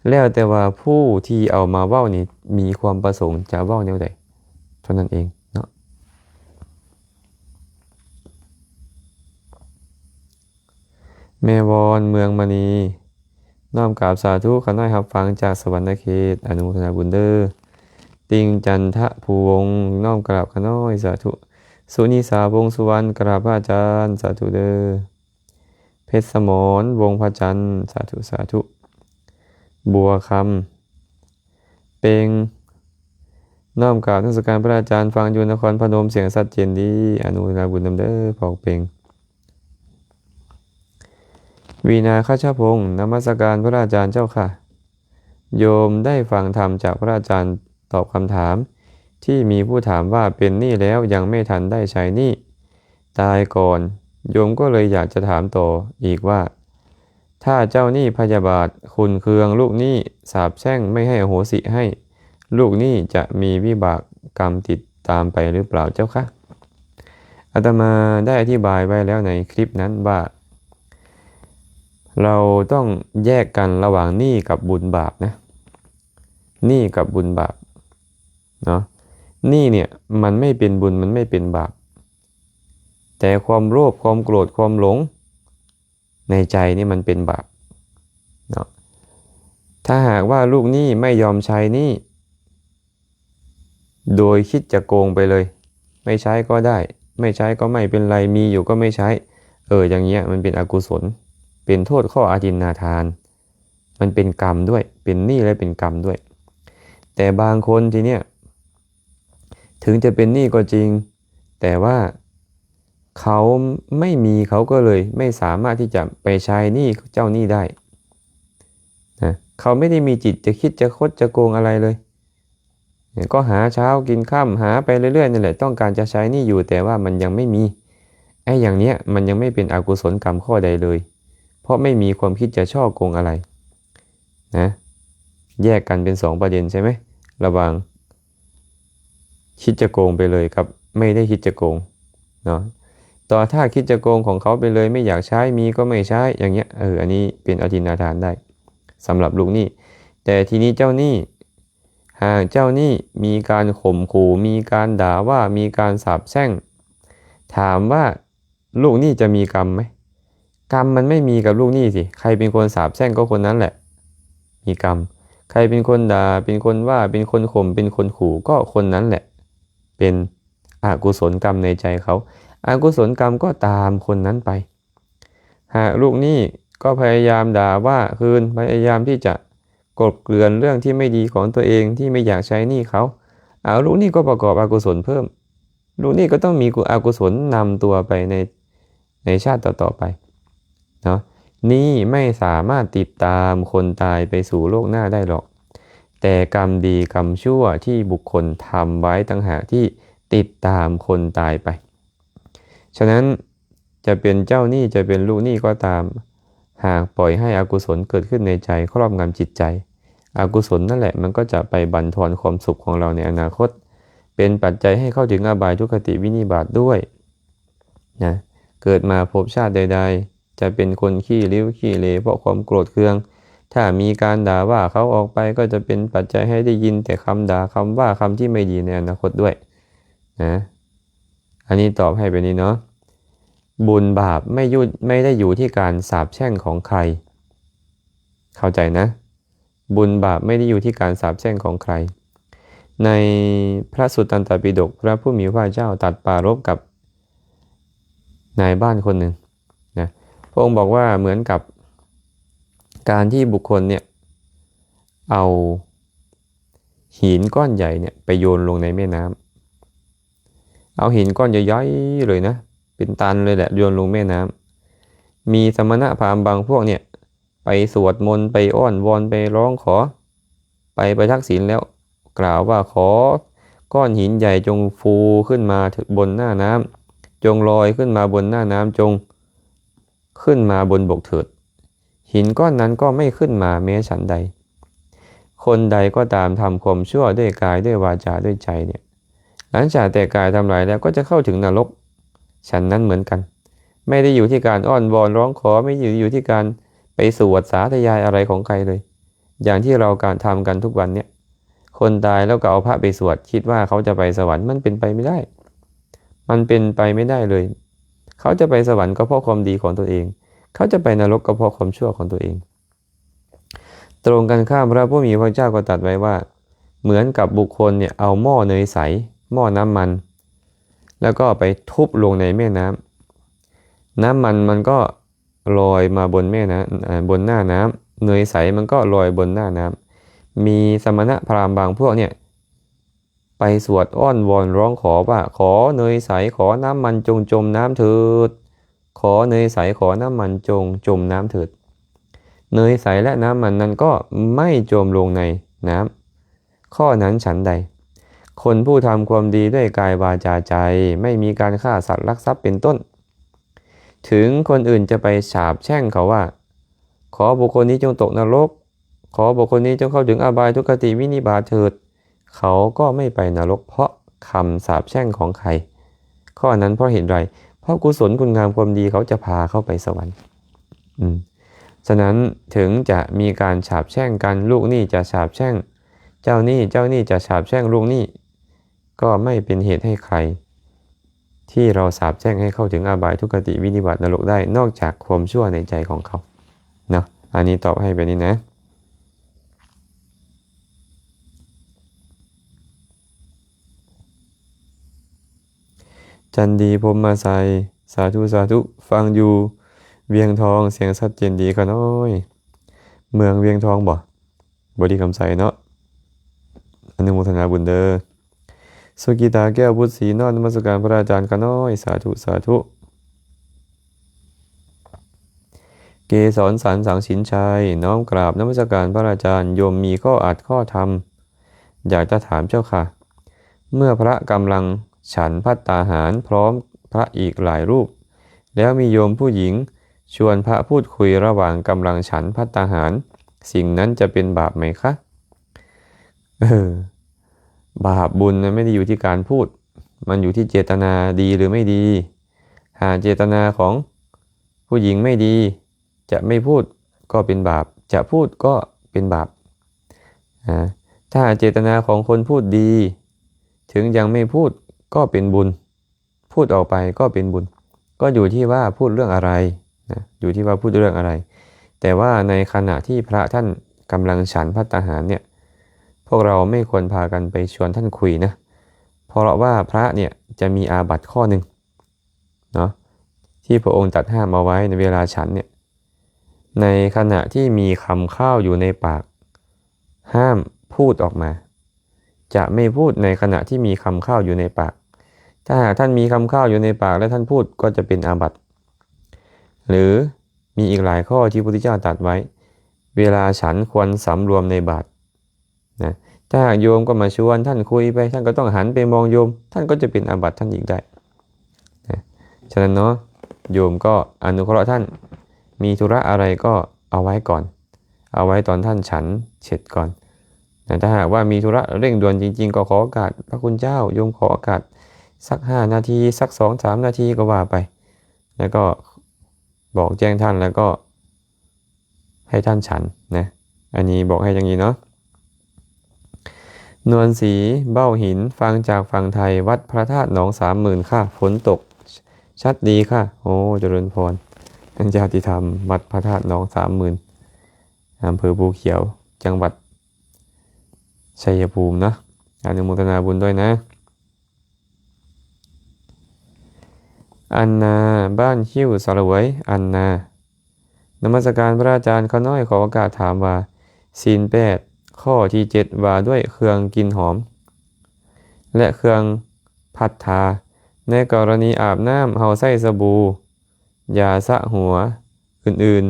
ແລ້ວແຕ່ວ່າຜູ້ທີ່ເອົາມາເວົ້ານີ້ມີຄວາມປະສົງຈະເວົ້າແນວໃດເທົ່ານັ້ນເອງເນາະ. ແມ່ວອນ ເມືອງມະນີ ນ້ອມກາບສາທຸ, ຂ້ານ້ອຍຮັບຟັງຈາກສະຫວັນນະເຂດ, ອະນຸໂມທະນາບຸນເດີ. ຕິງ ຈັນທະພູວົງ ນ້ອມກາບຂ້ານ້ອຍສາທຸ. ສຸນິສາ ວົງສຸວັນ ກາບພະອາຈານສາທຸເດີ. ເພັດສະໝອນ ວົງພະຈັນ ສາທຸ ສາທຸ. ບົວຄຳ ເປັງ ນ້ອມກາບນະມັດສະການພະອາຈານ, ຟັງຢູ່ນະຄອນພະນົມ ສຽງຊັດເຈນດີ, ອະນຸໂມທະນາບຸນນຳເດີພວກເປັງ. ວີນາ ຄັດຊະພົງ ນະມັດສະການພະອາຈານເຈົ້າຄ່ະ. ໂຍມໄດ້ຟັງທຳຈາກພະອາຈານຕອບຄຳຖາມທີ່ມີຜູ້ຖາມວ່າ ເປັນໜີ້ແລ້ວຍັງໄມ່ທັນໄດ້ໃຊ້ໜີ້ ຕາຍກ່ອນ, ໂຍມກໍເລີຍຢາກຈະຖາມຕໍ່ອີກວ່າ ຖ້າເຈົ້າໜີ້ພະຍາບາດຂຸນເຄືອງລູກໜີ້ ສາບແຊ່ງ ໄມ່ໃຫ້ອະໂຫສິໃຫ້, ລູກໜີ້ຈະມີວິບາກກຳຕິດຕາມໄປຫຼືເປົ່າເຈົ້າຄະ? ອາດຕະມາໄດ້ອະທິບາຍໄວ້ແລ້ວໃນຄລິບນັ້ນວ່າ ເຮົາຕ້ອງແຍກກັນລະຫວ່າງໜີ້ກັບບຸນບາບນະ, ໜີ້ກັບບຸນບາບເນາະ. ໜີ້ເນ່ຍ ມັນໄມ່ເປັນບຸນ ມັນໄມ່ເປັນບາບ, ແຕ່ຄວາມໂລບ ຄວາມໂກດ ຄວາມຫຼົງ ໃນໃຈນີ້ມັນເປັນບາບເນາະ. ຖ້າຫາກວ່າລູກໜີ້ໄມ່ຍອມໃຊ້ໜີ້ ໂດຍຄິດຈະໂກງໄປເລີຍ, ໄມ່ໃຊ້ກໍໄດ້, ໄມ່ໃຊ້ກໍໄມ່ເປັນໄລ, ມີຢູ່ກໍໄມ່ໃຊ້, ເອີ ຢ່າງເນີ້ຍມັນເປັນອະກຸສົນ, ເປັນໂທດຂໍ້ອະທິນນາທານ, ມັນເປັນກຳດ້ວຍ, ເປັນໜີ້ແລະເປັນກຳດ້ວຍ. ແຕ່ບາງຄົນທີເນີ້ຍ ເຖິງຈະເປັນໜີ້ກໍຈິງ, ແຕ່ວ່າເຂົາໄມ່ມີ, ເຂົາກໍເລີຍໄມ່ສາມາດທີ່ຈະໄປໃຊ້ໜີ້ເຈົ້ານີ້ໄດ້ນະ. ເຂົາໄມ່ໄດ້ມີຈິດຈະຄິດຈະຄົດຈະໂກງອະໄລເລີຍ, ກໍຫາເຊົ້າກິນຄ່ຳ, ຫາໄປເລື້ອຍໆນັ້ນແຫຼະ, ຕ້ອງການຈະໃຊ້ໜີ້ຢູ່, ແຕ່ວ່າມັນຍັງໄມ່ມີ. ໄອ້ຢ່າງເນີ້ຍ ມັນຍັງໄມ່ເປັນອະກຸສົນກຳຂໍ້ໃດເລີຍ, ເພາະໄມ່ມີຄວາມຄິດຈະສໍ້ໂກງອະໄລນະ. ແຍກກັນເປັນສອງປະເດັນໃຊ່ໄໝ? ລະຫວ່າງ ຄິດຈະໂກງໄປເລີຍກັບໄມ່ໄດ້ຄິດຈະໂກງເນາະ. ຕໍ່ ຖ້າຄິດຈະໂກງຂອງເຂົາໄປເລີຍ, ໄມ່ຢາກໃຊ້, ມີກໍໄມ່ໃຊ້, ຢ່າງເນີ້ຍ, ເອີ ອັນນີ້ເປັນອະທິນນາທານໄດ້ສຳລັບລູກໜີ້. ແຕ່ທີນີ້ເຈົ້າໜີ້, ຫາກເຈົ້າໜີ້ມີການຂົ່ມຂູ່, ມີການດ່າວ່າ, ມີການສາບແຊ່ງ, ຖາມວ່າ ລູກໜີ້ຈະມີກຳໄໝ? ກຳມັນໄມ່ມີກັບລູກໜີ້ຊິ. ໃຄເປັນຄົນສາບແຊ່ງກໍຄົນນັ້ນແຫຼະມີກຳ. ໃຄເປັນຄົນດ່າ, ເປັນຄົນວ່າ, ເປັນຄົນຂົ່ມ, ເປັນຄົນຂູ່, ກໍຄົນນັ້ນແຫຼະເປັນອະກຸສົນກຳໃນໃຈເຂົາ. ອະກຸສົນກຳກໍຕາມຄົນນັ້ນໄປ. ຫາກລູກໜີ້ກໍພະຍາຍາມດ່າວ່າຄືນ, ພະຍາຍາມທີ່ຈະກົບເກືອນເລື່ອງທີ່ໄມ່ດີຂອງຕົວເອງ ທີ່ໄມ່ຢາກໃຊ້ໜີ້ເຂົາ. ເອົາ, ລູກໜີ້ກໍປະກອບອະກຸສົນເພີ່ມ. ລູກໜີ້ກໍຕ້ອງມີກຸ ອະກຸສົນນຳຕົວໄປໃນ ໃນຊາດຕໍ່ໆໄປເນາະ. ໜີ້ໄມ່ສາມາດຕິດຕາມຄົນຕາຍໄປສູ່ໂລກໜ້າໄດ້ຫຼອກ, ແຕ່ກຳດີກຳຊົ່ວທີ່ບຸກຄົນທຳໄວ້ຕ່າງຫາກທີ່ຕິດຕາມຄົນຕາຍໄປ. ສະນັ້ນ ຈະເປັນເຈົ້າໜີ້ ຈະເປັນລູກໜີ້ກໍຕາມ, ຫາກປ່ອຍໃຫ້ອະກຸສົນເກີດຂຶ້ນໃນໃຈ ຄອບງຳຈິດໃຈ, ອະກຸສົນນັ້ນແຫຼະ ມັນກໍຈະໄປບັນທອນຄວາມສຸກຂອງເຮົາໃນອະນາຄົດ, ເປັນປັດໄຈໃຫ້ເຂົ້າເຖິງອະບາຍ, ທຸກຄະຕິ, ວິນິບາດດ້ວຍນະ. ເກີດມາພົບຊາດໃດໆ ຈະເປັນຄົນຂີ້ລິ້ວຂີ້ເຫຼ ເພາະຄວາມໂກດເຄືອງ. ຖ້າມີການດ່າວ່າເຂົາອອກໄປ, ກໍຈະເປັນປັດໄຈໃຫ້ໄດ້ຍິນແຕ່ຄຳດ່າ, ຄຳວ່າ, ຄຳທີ່ໄມ່ດີໃນອະນາຄົດດ້ວຍ. ນະ ອັນນີ້ຕອບໃຫ້ແບບນີ້ເນາະ ບຸນບາບໄມ່ຢູ່ ໄມ່ໄດ້ຢູ່ທີ່ການສາບແຊ່ງຂອງໃຄ ເຂົ້າໃຈນະ ບຸນບາບໄມ່ໄດ້ຢູ່ທີ່ການສາບແຊ່ງຂອງໃຄ. ໃນພະສຸດຕັນຕະປິດົກ ພະຜູ້ມີພະພາກເຈົ້າຕັດປາລົບກັບນາຍບ້ານຄົນໜຶ່ງນະ ພະອົງບອກວ່າເໝືອນກັບການທີ່ບຸກຄົນເນ່ຍເອົາຫີນກ້ອນໃຫຍ່ເນ່ຍໄປໂຍນລົງໃນແມ່ນ້ຳ ເອົາຫີນກ້ອນໃຫຍ່ໆເລີຍນະ ເປັນຕັນເລີຍແຫຼະ ໂຍນລົງແມ່ນ້ຳ ມີສະມະນະພາມບາງພວກເນ່ຍ ໄປສວດມົນ ໄປອ້ອນວອນ ໄປຮ້ອງຂໍ ໄປປະທັກສິນແລ້ວ ກ່າວວ່າ ຂໍກ້ອນຫີນໃຫຍ່ຈົ່ງຟູຂຶ້ນມາເຖິງບົນໜ້ານ້ຳ ຈົ່ງລອຍຂຶ້ນມາບົນໜ້ານ້ຳ ຈົ່ງຂຶ້ນມາບົນບົກເຖີດ. ຫີນກ້ອນນັ້ນກໍໄມ່ຂຶ້ນມາແມ້ສັນໃດ. ຄົນໃດກໍຕາມທຳຄວາມຊົ່ວດ້ວຍກາຍ ດ້ວຍວາຈາ ດ້ວຍໃຈເນ່ຍ ຫຼັງຈາກແຕກກາຍທຳລາຍແລ້ວ ກໍຈະເຂົ້າເຖິງນະລົກ ສັນນັ້ນເໝືອນກັນ ໄມ່ໄດ້ຢູ່ທີ່ການອ້ອນວອນຮ້ອງຂໍ ໄມ່ໄດ້ຢູ່ທີ່ການໄປສວດສາທະຍາຍອະໄລຂອງໃຄເລີຍ ຢ່າງທີ່ເຮົາການທຳກັນທຸກວັນເນ່ຍ ຄົນຕາຍແລ້ວກໍເອົາພະໄປສວດ ຄິດວ່າເຂົາຈະໄປສະຫວັນ ມັນເປັນໄປໄມ່ໄດ້ ມັນເປັນໄປໄມ່ໄດ້ເລີຍ ເຂົາຈະໄປສະຫວັນກໍເພາະຄວາມດີຂອງຕົນເອງ ເຂົາຈະໄປນະລົກກໍເພາະຄວາມຊົ່ວຂອງຕົວເອງ. ຕຣົງກັນຂ້າມ ພະຜູ້ມີພະພາກເຈົ້າກໍຕັດໄວ້ວ່າ ເໝືອນກັບບຸກຄົນເນ່ຍເອົາໝໍ້ເນີຍໃສ ໝໍ້ນ້ຳມັນ ແລ້ວກໍໄປທຸບລົງໃນແມ່ນ້ຳ ນ້ຳມັນມັນກໍລອຍມາບົນແມ່ນ້ຳ ເອີ ບົນໜ້ານ້ຳ ເນີຍໃສມັນກໍລອຍບົນໜ້ານ້ຳ ມີສະມະນະພາມບາງພວກເນ່ຍ ໄປສວດອ້ອນວອນຮ້ອງຂໍວ່າ ຂໍເນີຍໃສ ຂໍນ້ຳມັນຈົ່ງຈົມນ້ຳເຖີດ ຂໍເນີຍໃສ ຂໍນ້ຳມັນຈົ່ງຈົມນ້ຳເຖີດ ເນີຍໃສ ແລະ ນ້ຳມັນນັ້ນກໍໄມ່ຈົມລົງໃນນ້ຳ. ຂໍ້ນັ້ນສັນໃດ ຄົນຜູ້ທຳຄວາມດີດ້ວຍກາຍ ວາຈາ ໃຈ ໄມ່ມີການຂ້າສັດ ລັກຊັບ ເປັນຕົ້ນ ເຖິງຄົນອື່ນຈະໄປສາບແຊ່ງເຂົາວ່າ ຂໍບຸກຄົນນີ້ຈົ່ງຕົກນະລົກ ຂໍບຸກຄົນນີ້ຈົ່ງເຂົ້າເຖິງອະບາຍທຸກຄະຕິວິນິບາດເຖີດ ເຂົາກໍໄມ່ໄປນະລົກເພາະຄຳສາບແຊ່ງຂອງໃຄ. ຂໍ້ນັ້ນເພາະເຫດໃດ? ເພາະກຸສົນຄຸນງາມຄວາມດີເຂົາຈະພາເຂົາໄປສະຫວັນ. ອືມ ສະນັ້ນເຖິງຈະມີການສາບແຊ່ງກັນ ລູກນີ້ຈະສາບແຊ່ງເຈົ້ານີ້ ເຈົ້ານີ້ຈະສາບແຊ່ງລູກນີ້ ກໍໄມ່ເປັນເຫດໃຫ້ໃຄທີ່ເຮົາສາບແຊ່ງໃຫ້ເຂົ້າເຖິງອະບາຍທຸກຄະຕິວິນິບາດນະລົກໄດ້ ນອກຈາກຄວາມຊົ່ວໃນໃຈຂອງເຂົາເນາະ. ອັນນີ້ຕອບໃຫ້ແບບນີ້ນະ. ຈັນດີ ພົມມາໄຊ ສາທຸ ສາທຸ ຟັງຢູ່ວຽງທອງ ສຽງຊັດເຈນດີຂະນ້ອຍ. ເມືອງວຽງທອງບໍ? ບໍລິຄຳໄຊເນາະ ອະນຸໂມທະນາບຸນເດີ. ສຸກິຕາ ແກ້ວບຸດສີ ນ້ອມນະມັດສະການພະອາຈານຂະນ້ອຍ ສາທຸ ສາທຸ. ເກສອນ ສັນສັງສິນໄຊ ນ້ອມກາບນະມັດສະການພະອາຈານ ໂຍມມີຂໍ້ອັດຂໍ້ທຳ ຢາກຈະຖາມເຈົ້າຄ່ະ ເມື່ອພະກຳລັງສັນພັດຕາຫານພ້ອມພະອີກຫຼາຍຮູບ ແລ້ວມີໂຍມຜູ້ຍິງຊວນພະພູດຄຸຍລະຫວ່າງກຳລັງສັນພັດຕາຫານ ສິ່ງນັ້ນຈະເປັນບາບໄໝຄະ? ເອີ ບາບບຸນນະ ໄມ່ໄດ້ຢູ່ທີ່ການພູດ ມັນຢູ່ທີ່ເຈດຕະນາດີຫຼືໄມ່ດີ. ຫາກເຈດຕະນາຂອງຜູ້ຍິງໄມ່ດີ ຈະໄມ່ພູດກໍເປັນບາບ ຈະພູດກໍເປັນບາບ. ອາ ຖ້າເຈດຕະນາຂອງຄົນພູດດີ ເຖິງຍັງໄມ່ພູດກໍເປັນບຸນ ພູດອອກໄປກໍເປັນບຸນ ກໍຢູ່ທີ່ວ່າພູດເລື່ອງອະໄລນະ ຢູ່ທີ່ວ່າພູດເລື່ອງອະໄລ. ແຕ່ວ່າໃນຂະນະທີ່ພະທ່ານກຳລັງສັນພັດຕາຫານເນ່ຍ ພວກເຮົາໄມ່ຄວນພາກັນໄປຊວນທ່ານຄຸຍນະ ເພາະວ່າພະເນ່ຍຈະມີອາບັດຂໍ້ໜຶ່ງເນາະ ທີ່ພະອົງຕັດຫ້າມເອົາໄວ້ໃນເວລາສັນເນ່ຍ ໃນຂະນະທີ່ມີຄຳຂ້າວຢູ່ໃນປາກ ຫ້າມພູດອອກມາ ຈະໄມ່ພູດໃນຂະນະທີ່ມີຄຳຂ້າວຢູ່ໃນປາກ. ຖ້າຫາກທ່ານມີຄຳຂ້າວຢູ່ໃນປາກ ແລະ ທ່ານພູດ ກໍຈະເປັນອາບັດ. ຫຼື ມີອີກຫຼາຍຂໍ້ທີ່ພະພຸດທະເຈົ້າຕັດໄວ້ ເວລາສັນຄວນສຳລວມໃນບາດນະ. ຖ້າຫາກໂຍມກໍມາຊວນທ່ານຄຸຍໄປ ທ່ານກໍຕ້ອງຫັນໄປມອງໂຍມ ທ່ານກໍຈະເປັນອາບັດທ່ານອີກໄດ້ນະ. ສະນັ້ນເນາະ ໂຍມກໍອະນຸເຄາະທ່ານ ມີທຸລະອະໄລກໍເອົາໄວ້ກ່ອນ ເອົາໄວ້ຕອນທ່ານສັນເສັດກ່ອນນະ. ຖ້າຫາກວ່າມີທຸລະເລັ່ງດ່ວນຈິງໆ ກໍຂໍໂອກາດພະຄຸນເຈົ້າ ໂຍມຂໍໂອກາດສັກຫ້ານາທີ ສັກສອງສາມນາທີກໍວ່າໄປ ແລ້ວກໍບອກແຈ້ງທ່ານ ແລ້ວກໍໃຫ້ທ່ານສັນນະ. ອັນນີ້ບອກໃຫ້ຢ່າງນີ້ເນາະ. ນວນศรี เบ้าหิน ฟังจากฝั่งไทย วัดพระธาตุหนองสามหมื่นค่ะ ฝนตกชัดดีค่ะ โอ้ เจริญพร ญาติธรรม วัดพระธาตุหนองสามหมื่น อำเภอภูเขียว จังหวัดชัยภูมิเนาะ อนุโมทนาบุญด้วยนะ ອັນນາ ບ້ານຄິ້ວສະຫຼວຍ ອັນນາ ນະມັດສະການພະອາຈານ ຂ້ານ້ອຍຂໍໂອກາດຖາມວ່າ ສິນແປດ ຂໍ້ທີເຈັດ ວ່າດ້ວຍເຄື່ອງກິ່ນຫອມ ແລະ ເຄື່ອງພັດທາ ໃນກໍລະນີອາບນ້ຳ ເຮົາໃຊ້ສະບູ ຢາສະຫົວ ອື່ນ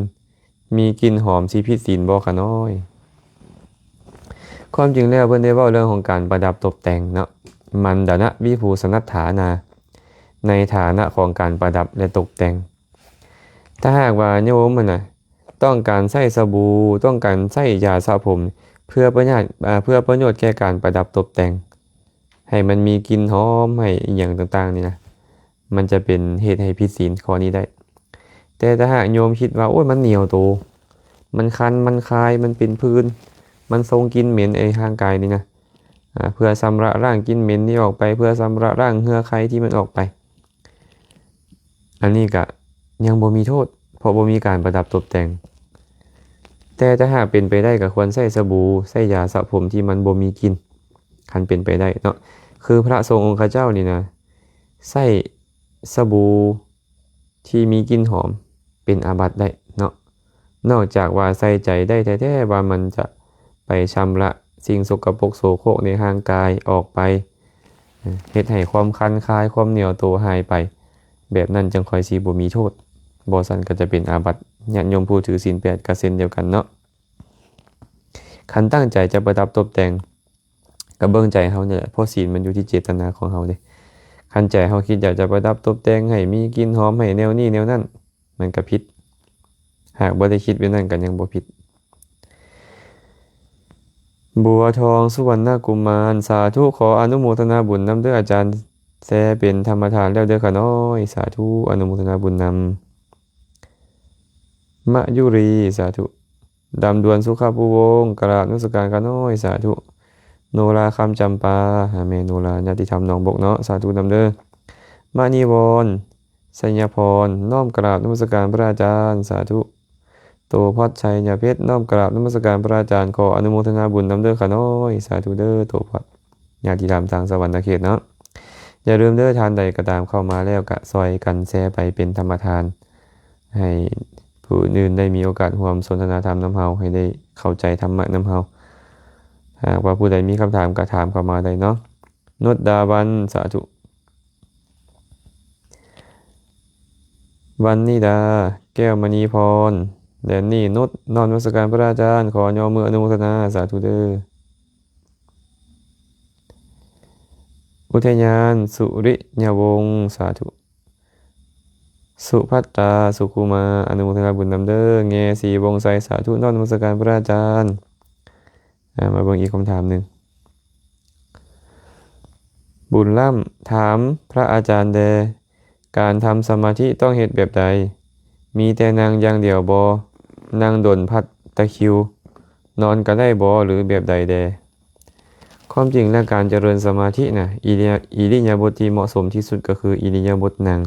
ໆ ມີກິ່ນຫອມຊິຜິດສິນບໍ່ຂະນ້ອຍ? ຄວາມຈິງແລ້ວເພິ່ນໄດ້ເວົ້າເລື່ອງຂອງການປະດັບຕົບແຕ່ງເນາະ ມັນດານະວິພູສະນັດຖານາ ໃນຖານະຂອງການປະດັບ ແລະ ຕົບແຕ່ງ. ຖ້າຫາກວ່າໂຍມຫັ້ນນະ ຕ້ອງການໃຊ້ສະບູ ຕ້ອງການໃຊ້ຢາສະຜົມ ເພື່ອປະໂຫຍດ ເພື່ອປະໂຫຍດແກ່ການປະດັບຕົບແຕ່ງ ໃຫ້ມັນມີກິ່ນຫອມ ໃຫ້ອີ່ຫຍັງຕ່າງໆນີ້ນະ ມັນຈະເປັນເຫດໃຫ້ຜິດສິນຂໍ້ນີ້ໄດ້. ແຕ່ຖ້າຫາກໂຍມຄິດວ່າ ໂອ້ຍ ມັນໜຽວໂຕ ມັນຄັນ ມັນຄາຍ ມັນເປັນຜື່ນ ມັນສົ່ງກິ່ນເໝັນໃນຮ່າງກາຍນີ້ນະ ອາ ເພື່ອຊຳລະລ້າງກິ່ນເໝັນນີ້ອອກໄປ ເພື່ອຊຳລະລ້າງເຫື່ອໄຄທີ່ມັນອອກໄປ ອັນນີ້ກະຍັງບໍ່ມີໂທດ ເພາະບໍ່ມີການປະດັບຕົບແຕ່ງ. ແຕ່ຖ້າຫາກເປັນໄປໄດ້ ກໍຄວນໃຊ້ສະບູ ໃຊ້ຢາສະຜົມທີ່ມັນບໍ່ມີກິ່ນ ຄັນເປັນໄປໄດ້ເນາະ. ຄືພະສົງອົງຄະເຈົ້ານີ້ນະ ໃຊ້ສະບູທີ່ມີກິ່ນຫອມເປັນອາບັດໄດ້ເນາະ. ນອກຈາກວ່າໃສ່ໃຈໄດ້ແທ້ໆ ວ່າມັນຈະໄປຊຳລະສິ່ງສົກກະປົກໂສໂຄກໃນຮ່າງກາຍອອກໄປ ເຮັດໃຫ້ຄວາມຄັນຄາຍ ຄວາມໜຽວໂຕຫາຍໄປ ແບບນັ້ນຈັ່ງຄ່ອຍຊິບໍ່ມີໂທດ, ບໍ່ຊັ້ນກໍຈະເປັນອາບັດ. ຍາດໂຍມຜູ້ຖືສິນແປດກໍເຊັ່ນດຽວກັນເນາະ. ຄັນຕັ້ງໃຈຈະປະດັບຕົບແຕ່ງ ກໍເບິ່ງໃຈເຮົານີ້ແຫຼະ, ເພາະສິນມັນຢູ່ທີ່ເຈດຕະນາຂອງເຮົາເດ້. ຄັນໃຈເຮົາຄິດຢາກຈະປະດັບຕົບແຕ່ງໃຫ້ມີກິ່ນຫອມ ໃຫ້ແນວນີ້ແນວນັ້ນ, ມັນກໍຜິດ. ຫາກບໍ່ໄດ້ຄິດແບບນັ້ນກໍຍັງບໍ່ຜິດ. ບົວທອງ ສຸວັນນະກຸມານ ສາທຸ ຂໍອະນຸໂມທະນາບຸນນຳເດີອາຈານ, ແຊເປັນທຳມະທານແລ້ວເດີຂະນ້ອຍ. ສາທຸ ອະນຸໂມທະນາບຸນນຳ. ມະຍຸຣີ ສາທຸ. ດຳດວນ ສຸຂະພູວົງ ກະລາບນະມັດສະການຂະນ້ອຍ ສາທຸ. ໂນລາ ຄຳຈຳປາ ຫາແມ່ໂນລາ ຍາດຕິທຳໜອງບົກເນາະ ສາທຸນຳເດີ. ມະນີວອນ ໄຊຍະພອນ ນ້ອມກະລາບນະມັດສະການພະອາຈານ ສາທຸ. ໂຕພອດ ໄຊຍະເພັດ ນ້ອມກະລາບນະມັດສະການພະອາຈານ ຂໍອະນຸໂມທະນາບຸນນຳເດີຂະນ້ອຍ ສາທຸເດີ ໂຕພອດ. ຍາດຕິທຳທາງສະຫວັນນະເຂດເນາະ ຢ່າລືມເດີ ທ່ານໃດກໍຕາມເຂົ້າມາແລ້ວກະຊ່ອຍກັນແຊໄປເປັນທຳມະທານ ໃຫ້ຜູ້ອື່ນໄດ້ມີໂອກາດຮ່ວມສົນທະນາທຳນຳເຮົາ ໃຫ້ໄດ້ເຂົ້າໃຈທຳມະນຳເຮົາ. ຫາກວ່າຜູ້ໃດມີຄຳຖາມກໍຖາມເຂົ້າມາໄດ້ເນາະ. ນຸດດາວັນ ສາທຸ. ວັນນິດາ ແກ້ວມະນີພອນ ແດນນີ້ ນຸດ ນ້ອມນະມັດສະການພະອາຈານ ຂໍຍໍມືອະນຸໂມທະນາ ສາທຸເດີ. ອຸທະຍານ ສຸລິຍະວົງ ສາທຸ. ສຸພັດຕາ ສຸຂຸມາ ອະນຸໂມທະນາບຸນນຳເດີ. ແງ ສີວົງໄຊ ສາທຸ ນ້ອມນະມັດສະການພະອາຈານ. ອາ ມາເບິ່ງອີກຄຳຖາມໜຶ່ງ. ບຸນລ້ຳ ຖາມພະອາຈານແດ່ ການທຳສະມາທິຕ້ອງເຮັດແບບໃດ? ມີແຕ່ນັ່ງຢ່າງດຽວບໍ່? ນັ່ງດົນພັດຕະຄິວ ນອນກໍໄດ້ບໍ່ ຫຼືແບບໃດແດ່? ຄວາມຈິງແລ້ວການຈະເລີນສະມາທິນະ ອິລິ ອິລິຍາບົດທີ່ເໝາະສົມທີ່ສຸດກໍຄືອິລິຍາບົດນັ່ງ.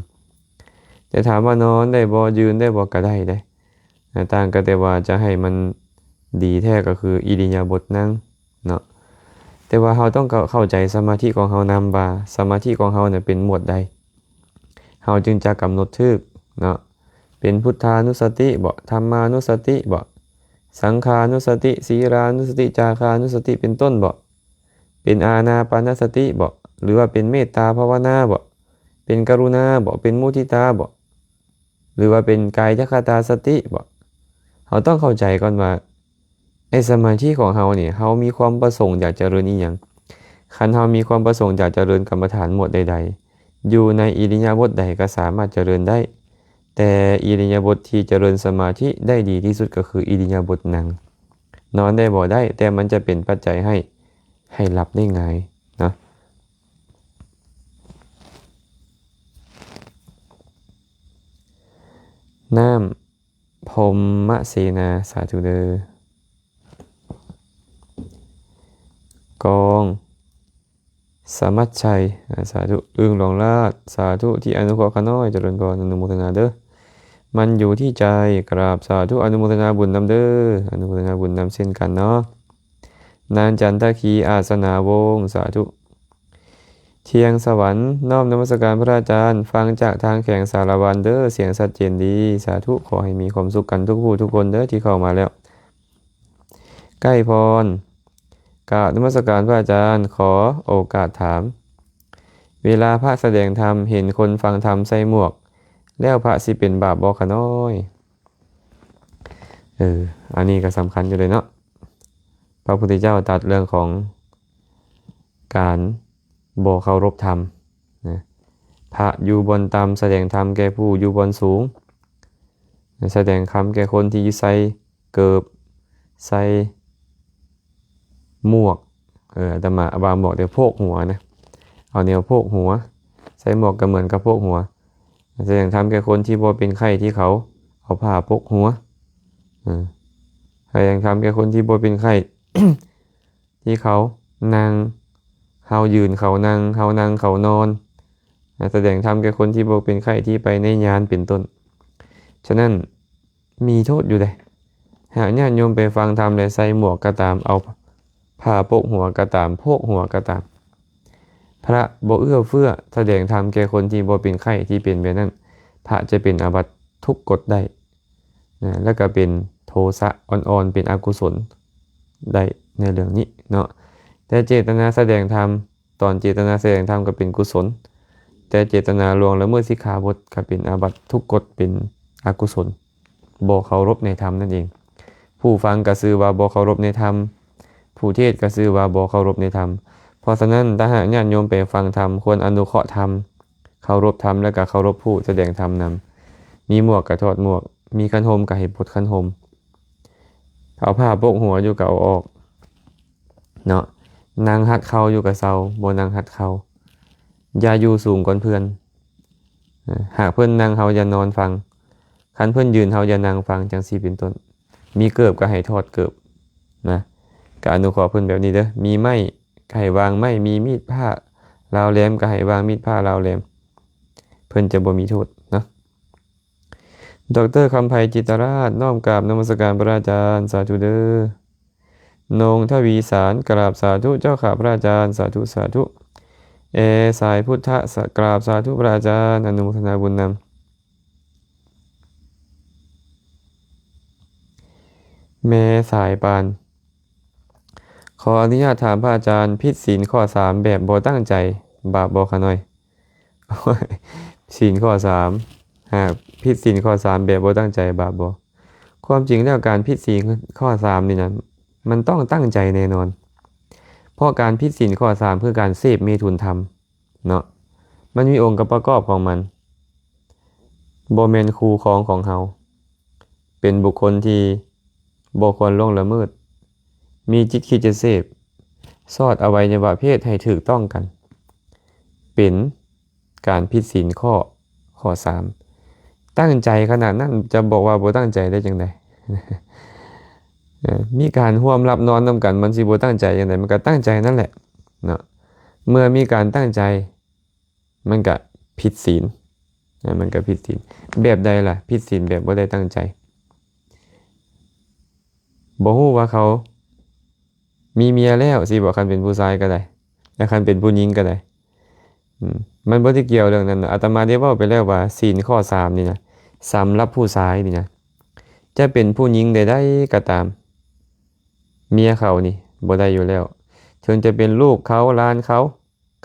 ແຕ່ຖາມວ່ານອນໄດ້ບໍ່ ຢືນໄດ້ບໍ່ ກໍໄດ້ເດ້. ຕ່າງກໍແຕ່ວ່າຈະໃຫ້ມັນດີແທ້ກໍຄືອິລິຍາບົດນັ່ງເນາະ. ແຕ່ວ່າເຮົາຕ້ອງເຂົ້າ ເຂົ້າໃຈສະມາທິຂອງເຮົານຳວ່າ ສະມາທິຂອງເຮົານະເປັນໝວດໃດ ເຮົາຈຶ່ງຈະກຳນົດຖືກເນາະ. ເປັນພຸດທານຸສະຕິບໍ ທຳມານຸສະຕິບໍ ສັງຂານຸສະຕິ ສີລານຸສະຕິ ຈາຄານຸສະຕິ ເປັນຕົ້ນບໍ ເປັນອານາປານະສະຕິບໍ ຫຼືວ່າເປັນເມດຕາພາວະນາບໍ ເປັນກະລຸນາບໍ ເປັນມຸທິຕາບໍ ຫຼືວ່າເປັນກາຍະຄະຕາສະຕິບໍ? ເຮົາຕ້ອງເຂົ້າໃຈກ່ອນວ່າ ໃນສະມາທິຂອງເຮົານີ້ ເຮົາມີຄວາມປະສົງຢາກຈະເລີນອີ່ຫຍັງ? ຄັນເຮົາມີຄວາມປະສົງຢາກຈະເລີນກຳມະຖານໝວດໃດໆ ຢູ່ໃນອິລິຍາບົດໃດກໍສາມາດຈະເລີນໄດ້, ແຕ່ອິລິຍາບົດທີ່ຈະເລີນສະມາທິໄດ້ດີທີ່ສຸດກໍຄືອິລິຍາບົດນັ່ງ. ນອນໄດ້ບໍ່? ໄດ້, ແຕ່ມັນຈະເປັນປັດໄຈໃຫ້ ໃຫ້ຫຼັບໄດ້ງ່າຍເນາະ. ນ້ຳ ພົມມະເສນາ ສາທຸເດີ. ກອງ ຕະມັດໄຊ ອາ ສາທຸ. ອຶ່ງຫຼວງລາດ ສາທຸ ທີ່ອະນຸເຄາະຂ້ານ້ອຍ ຈະເລີນພອນ ອະນຸໂມທະນາເດີ້. ມັນຢູ່ທີ່ໃຈ ກະລາບສາທຸ ອະນຸໂມທະນາບຸນນຳເດີ້ ອະນຸໂມທະນາບຸນນຳເຊັ່ນກັນເນາະ. ນານຈັນທະຄີ ອາສະໜາວົງ ສາທຸ. ທຽງສະຫວັນ ນ້ອມນະມັດສະການພະອາຈານ ຟັງຈາກທາງແຂວງສາລະວັນເດີ້ ສຽງຊັດເຈນດີ ສາທຸ. ຂໍໃຫ້ມີຄວາມສຸກກັນທຸກຜູ້ທຸກຄົນເດີ້ ທີ່ເຂົ້າມາແລ້ວ. ໃກ້ພອນ ກາບນະມັດສະການພະອາຈານ ຂໍໂອກາດຖາມ ເວລາພະສະແດງທຳ ເຫັນຄົນຟັງທຳໃສ່ໝວກ ແລ້ວພະຊິເປັນບາບບໍ່ຂະນ້ອຍ? ເອີ ອັນນີ້ກໍສຳຄັນຢູ່ເດ້ເນາະ. ພະພຸດທະເຈົ້າຕັດເລື່ອງຂອງການບໍ່ເຄົາລົບທຳນະ. ພະຢູ່ບ່ອນຕ່ຳ ສະແດງທຳແກ່ຜູ້ຢູ່ບ່ອນສູງ, ສະແດງທຳແກ່ຄົນທີ່ຢູ່ໃສ່ເກີບ ໃສ່ໝວກ, ເອີ ອາດຕະມາວ່າໝວກ ແຕ່ໂພກຫົວນະ, ເອົາແນວໂພກຫົວ, ໃສ່ໝວກກໍເໝືອນກັບໂພກຫົວ. ສະແດງທຳແກ່ຄົນທີ່ບໍ່ເປັນໄຂ້ ທີ່ເຂົາເອົາຜ້າປົກຫົວ, ເອີ ສະແດງທຳແກ່ຄົນທີ່ບໍ່ເປັນໄຂ້ ທີ່ເຂົານັ່ງ ເຮົາຢືນ ເຂົານັ່ງ ເຮົານັ່ງ ເຂົານອນ, ສະແດງທຳແກ່ຄົນທີ່ບໍ່ເປັນໄຂ້ ທີ່ໄປໃນຍານເປັນຕົ້ນ. ສະນັ້ນ ມີໂທດຢູ່ເດ້. ຫາກຍາດໂຍມໄປຟັງທຳ ແລະ ໃສ່ໝວກກໍຕາມ, ເອົາຜ້າປົກຫົວກໍຕາມ, ໂພກຫົວກໍຕາມ, ພະບໍ່ເອື້ອເຟື້ອສະແດງທຳແກ່ຄົນທີ່ບໍ່ເປັນໄຂ້ ທີ່ເປັນແບບນັ້ນ, ພະຈະເປັນອາບັດທຸກກົດໄດ້ນະ, ແລ້ວກໍເປັນໂທສະອ່ອນໆ ເປັນອະກຸສົນໄດ້ໃນເລື່ອງນີ້ເນາະ. ແຕ່ເຈດຕະນາສະແດງທຳ ຕອນເຈດຕະນາສະແດງທຳກໍເປັນກຸສົນ, ແຕ່ເຈດຕະນາລ່ວງລະເມີດສິກຂາບົດກໍເປັນອາບັດທຸກກົດ, ເປັນອະກຸສົນ, ບໍ່ເຄົາລົບໃນທຳນັ້ນເອງ. ຜູ້ຟັງກໍຊື່ວ່າບໍ່ເຄົາລົບໃນທຳ, ຜູ້ເທດກໍຊື່ວ່າບໍ່ເຄົາລົບໃນທຳ. ເພາະສະນັ້ນ ຖ້າຫາກຍາດໂຍມໄປຟັງທຳ ຄວນອະນຸເຄາະທຳ, ເຄົາລົບທຳ ແລ້ວກໍເຄົາລົບຜູ້ສະແດງທຳນຳ. ມີໝວກກໍຖອດໝວກ, ມີຄັນຫົ່ມກໍໃຫ້ປົດຄັນຫົ່ມ. ເອົາຜ້າປົກຫົວຢູ່ກໍເອົາອອກເນາະ, ນັ່ງຮັດເຂົ່າຢູ່ກໍເຊົາ, ບໍ່ນັ່ງຮັດເຂົ່າ. ຢ່າຢູ່ສູງກ່ອນເພື່ອນ. ຫາກເພິ່ນນັ່ງ ເຮົາຢ່ານອນຟັງ, ຄັນເພິ່ນຢືນ ເຮົາຢ່ານັ່ງຟັງ, ຈັ່ງຊີ້ເປັນຕົ້ນ. ມີເກີບກໍໃຫ້ຖອດເກີບນະ, ກໍອະນຸເຄາະເພິ່ນແບບນີ້ເດີ້. ມີໄມ້ກໍໃຫ້ວາງໄມ້, ມີມີດພ້າລາວແຫຼມກໍໃຫ້ວາງມີດພ້າລາວແຫຼມ, ເພິ່ນຈະບໍ່ມີໂທດເນາະ. ດອກເຕີ ຄຳໄພ ຈິດຕະລາດ ນ້ອມກາບນະມັດສະການພະອາຈານ ສາທຸເດີ້. ນົງ ທະວີສານ ກະລາບສາທຸເຈົ້າຂ້າພະອາຈານ ສາທຸ ສາທຸ. ແອ ສາຍພຸດທະ ກະລາບສາທຸພະອາຈານ ອະນຸໂມທະນາບຸນນຳ. ແມ່ສາຍປານ ຂໍອະນຸຍາດຖາມພະອາຈານ, ຜິດສິນຂໍ້ສາມແບບບໍ່ຕັ້ງໃຈ ບາບບໍ່ຂະນ້ອຍ? ໂອ້ຍ ສິນຂໍ້ສາມ ຫາກຜິດສິນຂໍ້ສາມແບບບໍ່ຕັ້ງໃຈ ບາບບໍ່? ຄວາມຈິງແລ້ວ ການຜິດສິນຂໍ້ສາມນີ້ນະ ມັນຕ້ອງຕັ້ງໃຈແນ່ນອນ, ເພາະການຜິດສິນຂໍ້ສາມ ຄືການເສບເມຖຸນທຳເນາະ, ມັນມີອົງປະກອບຂອງມັນ. ບໍ່ແມ່ນຄູ່ຄອງຂອງເຮົາ, ເປັນບຸກຄົນທີ່ບໍ່ຄວນລ່ວງລະເມີດ, ມີຈິດຄິດຈະເສບ, ສອດອະໄວຍະວະເພດໃຫ້ຖືກຕ້ອງກັນ, ເປັນການຜິດສິນຂໍ້ ຂໍ້ສາມ. ຕັ້ງໃຈຂະໜາດນັ້ນ ຈະບອກວ່າບໍ່ຕັ້ງໃຈໄດ້ຈັ່ງໃດ? ເອີ ມີການຮ່ວມຫຼັບນອນນຳກັນ ມັນຊິບໍ່ຕັ້ງໃຈຈັ່ງໃດ? ມັນກໍຕັ້ງໃຈນັ້ນແຫຼະເນາະ. ເມື່ອມີການຕັ້ງໃຈ ມັນກະຜິດສິນນະ, ມັນກະຜິດສິນ. ແບບໃດລະ? ຜິດສິນແບບບໍ່ໄດ້ຕັ້ງໃຈ. ບໍ່ຮູ້ວ່າເຂົາມີເມຍແລ້ວຊິບໍ? ຄັນເປັນຜູ້ຊາຍກໍໄດ້ ແລະ ຄັນເປັນຜູ້ຍິງກໍໄດ້. ອືມ ມັນບໍ່ໄດ້ກ່ຽວເລື່ອງນັ້ນນະ. ອາດຕະມາໄດ້ເວົ້າໄປແລ້ວວ່າ ສິນຂໍ້ສາມນີ້ນະ ສຳລັບຜູ້ຊາຍນີ້ນະ, ຈະເປັນຜູ້ຍິງໃດໆກໍຕາມ, ເມຍເຂົານີ້ບໍ່ໄດ້ຢູ່ແລ້ວ. ເຖິງຈະເປັນລູກເຂົາ ຫຼານເຂົາ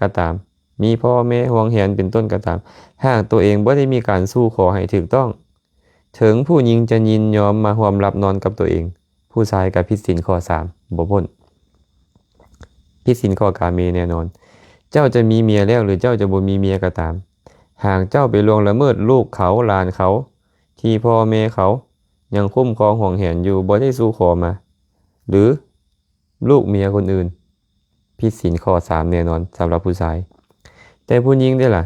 ກໍຕາມ, ມີພໍ່ແມ່ຫ່ວງແຫນເປັນຕົ້ນກໍຕາມ, ຫາກຕົວເອງບໍ່ໄດ້ມີການສູ່ຂໍໃຫ້ຖືກຕ້ອງ, ເຖິງຜູ້ຍິງຈະຍິນຍອມມາຮ່ວມຫຼັບນອນກັບຕົວເອງ, ຜູ້ຊາຍກໍຜິດສິນຂໍ້ສາມບໍ່ພົ້ນ, ຜິດສິນຂໍ້ກາເມແນ່ນອນ. ເຈົ້າຈະມີເມຍແລ້ວ ຫຼື ເຈົ້າຈະບໍ່ມີເມຍກໍຕາມ, ຫາກເຈົ້າໄປລ່ວງລະເມີດລູກເຂົາ, ຫຼານເຂົາ ທີ່ພໍ່ແມ່ເຂົາຍັງຄຸ້ມຄອງຫ່ວງແຫນຢູ່, ບໍ່ໄດ້ສູ່ຂໍມາ, ຫຼື ລູກເມຍຄົນອື່ນ, ຜິດສິນຂໍ້ສາມແນ່ນອນສຳລັບຜູ້ຊາຍ. ແຕ່ຜູ້ຍິງເດ້ລະ?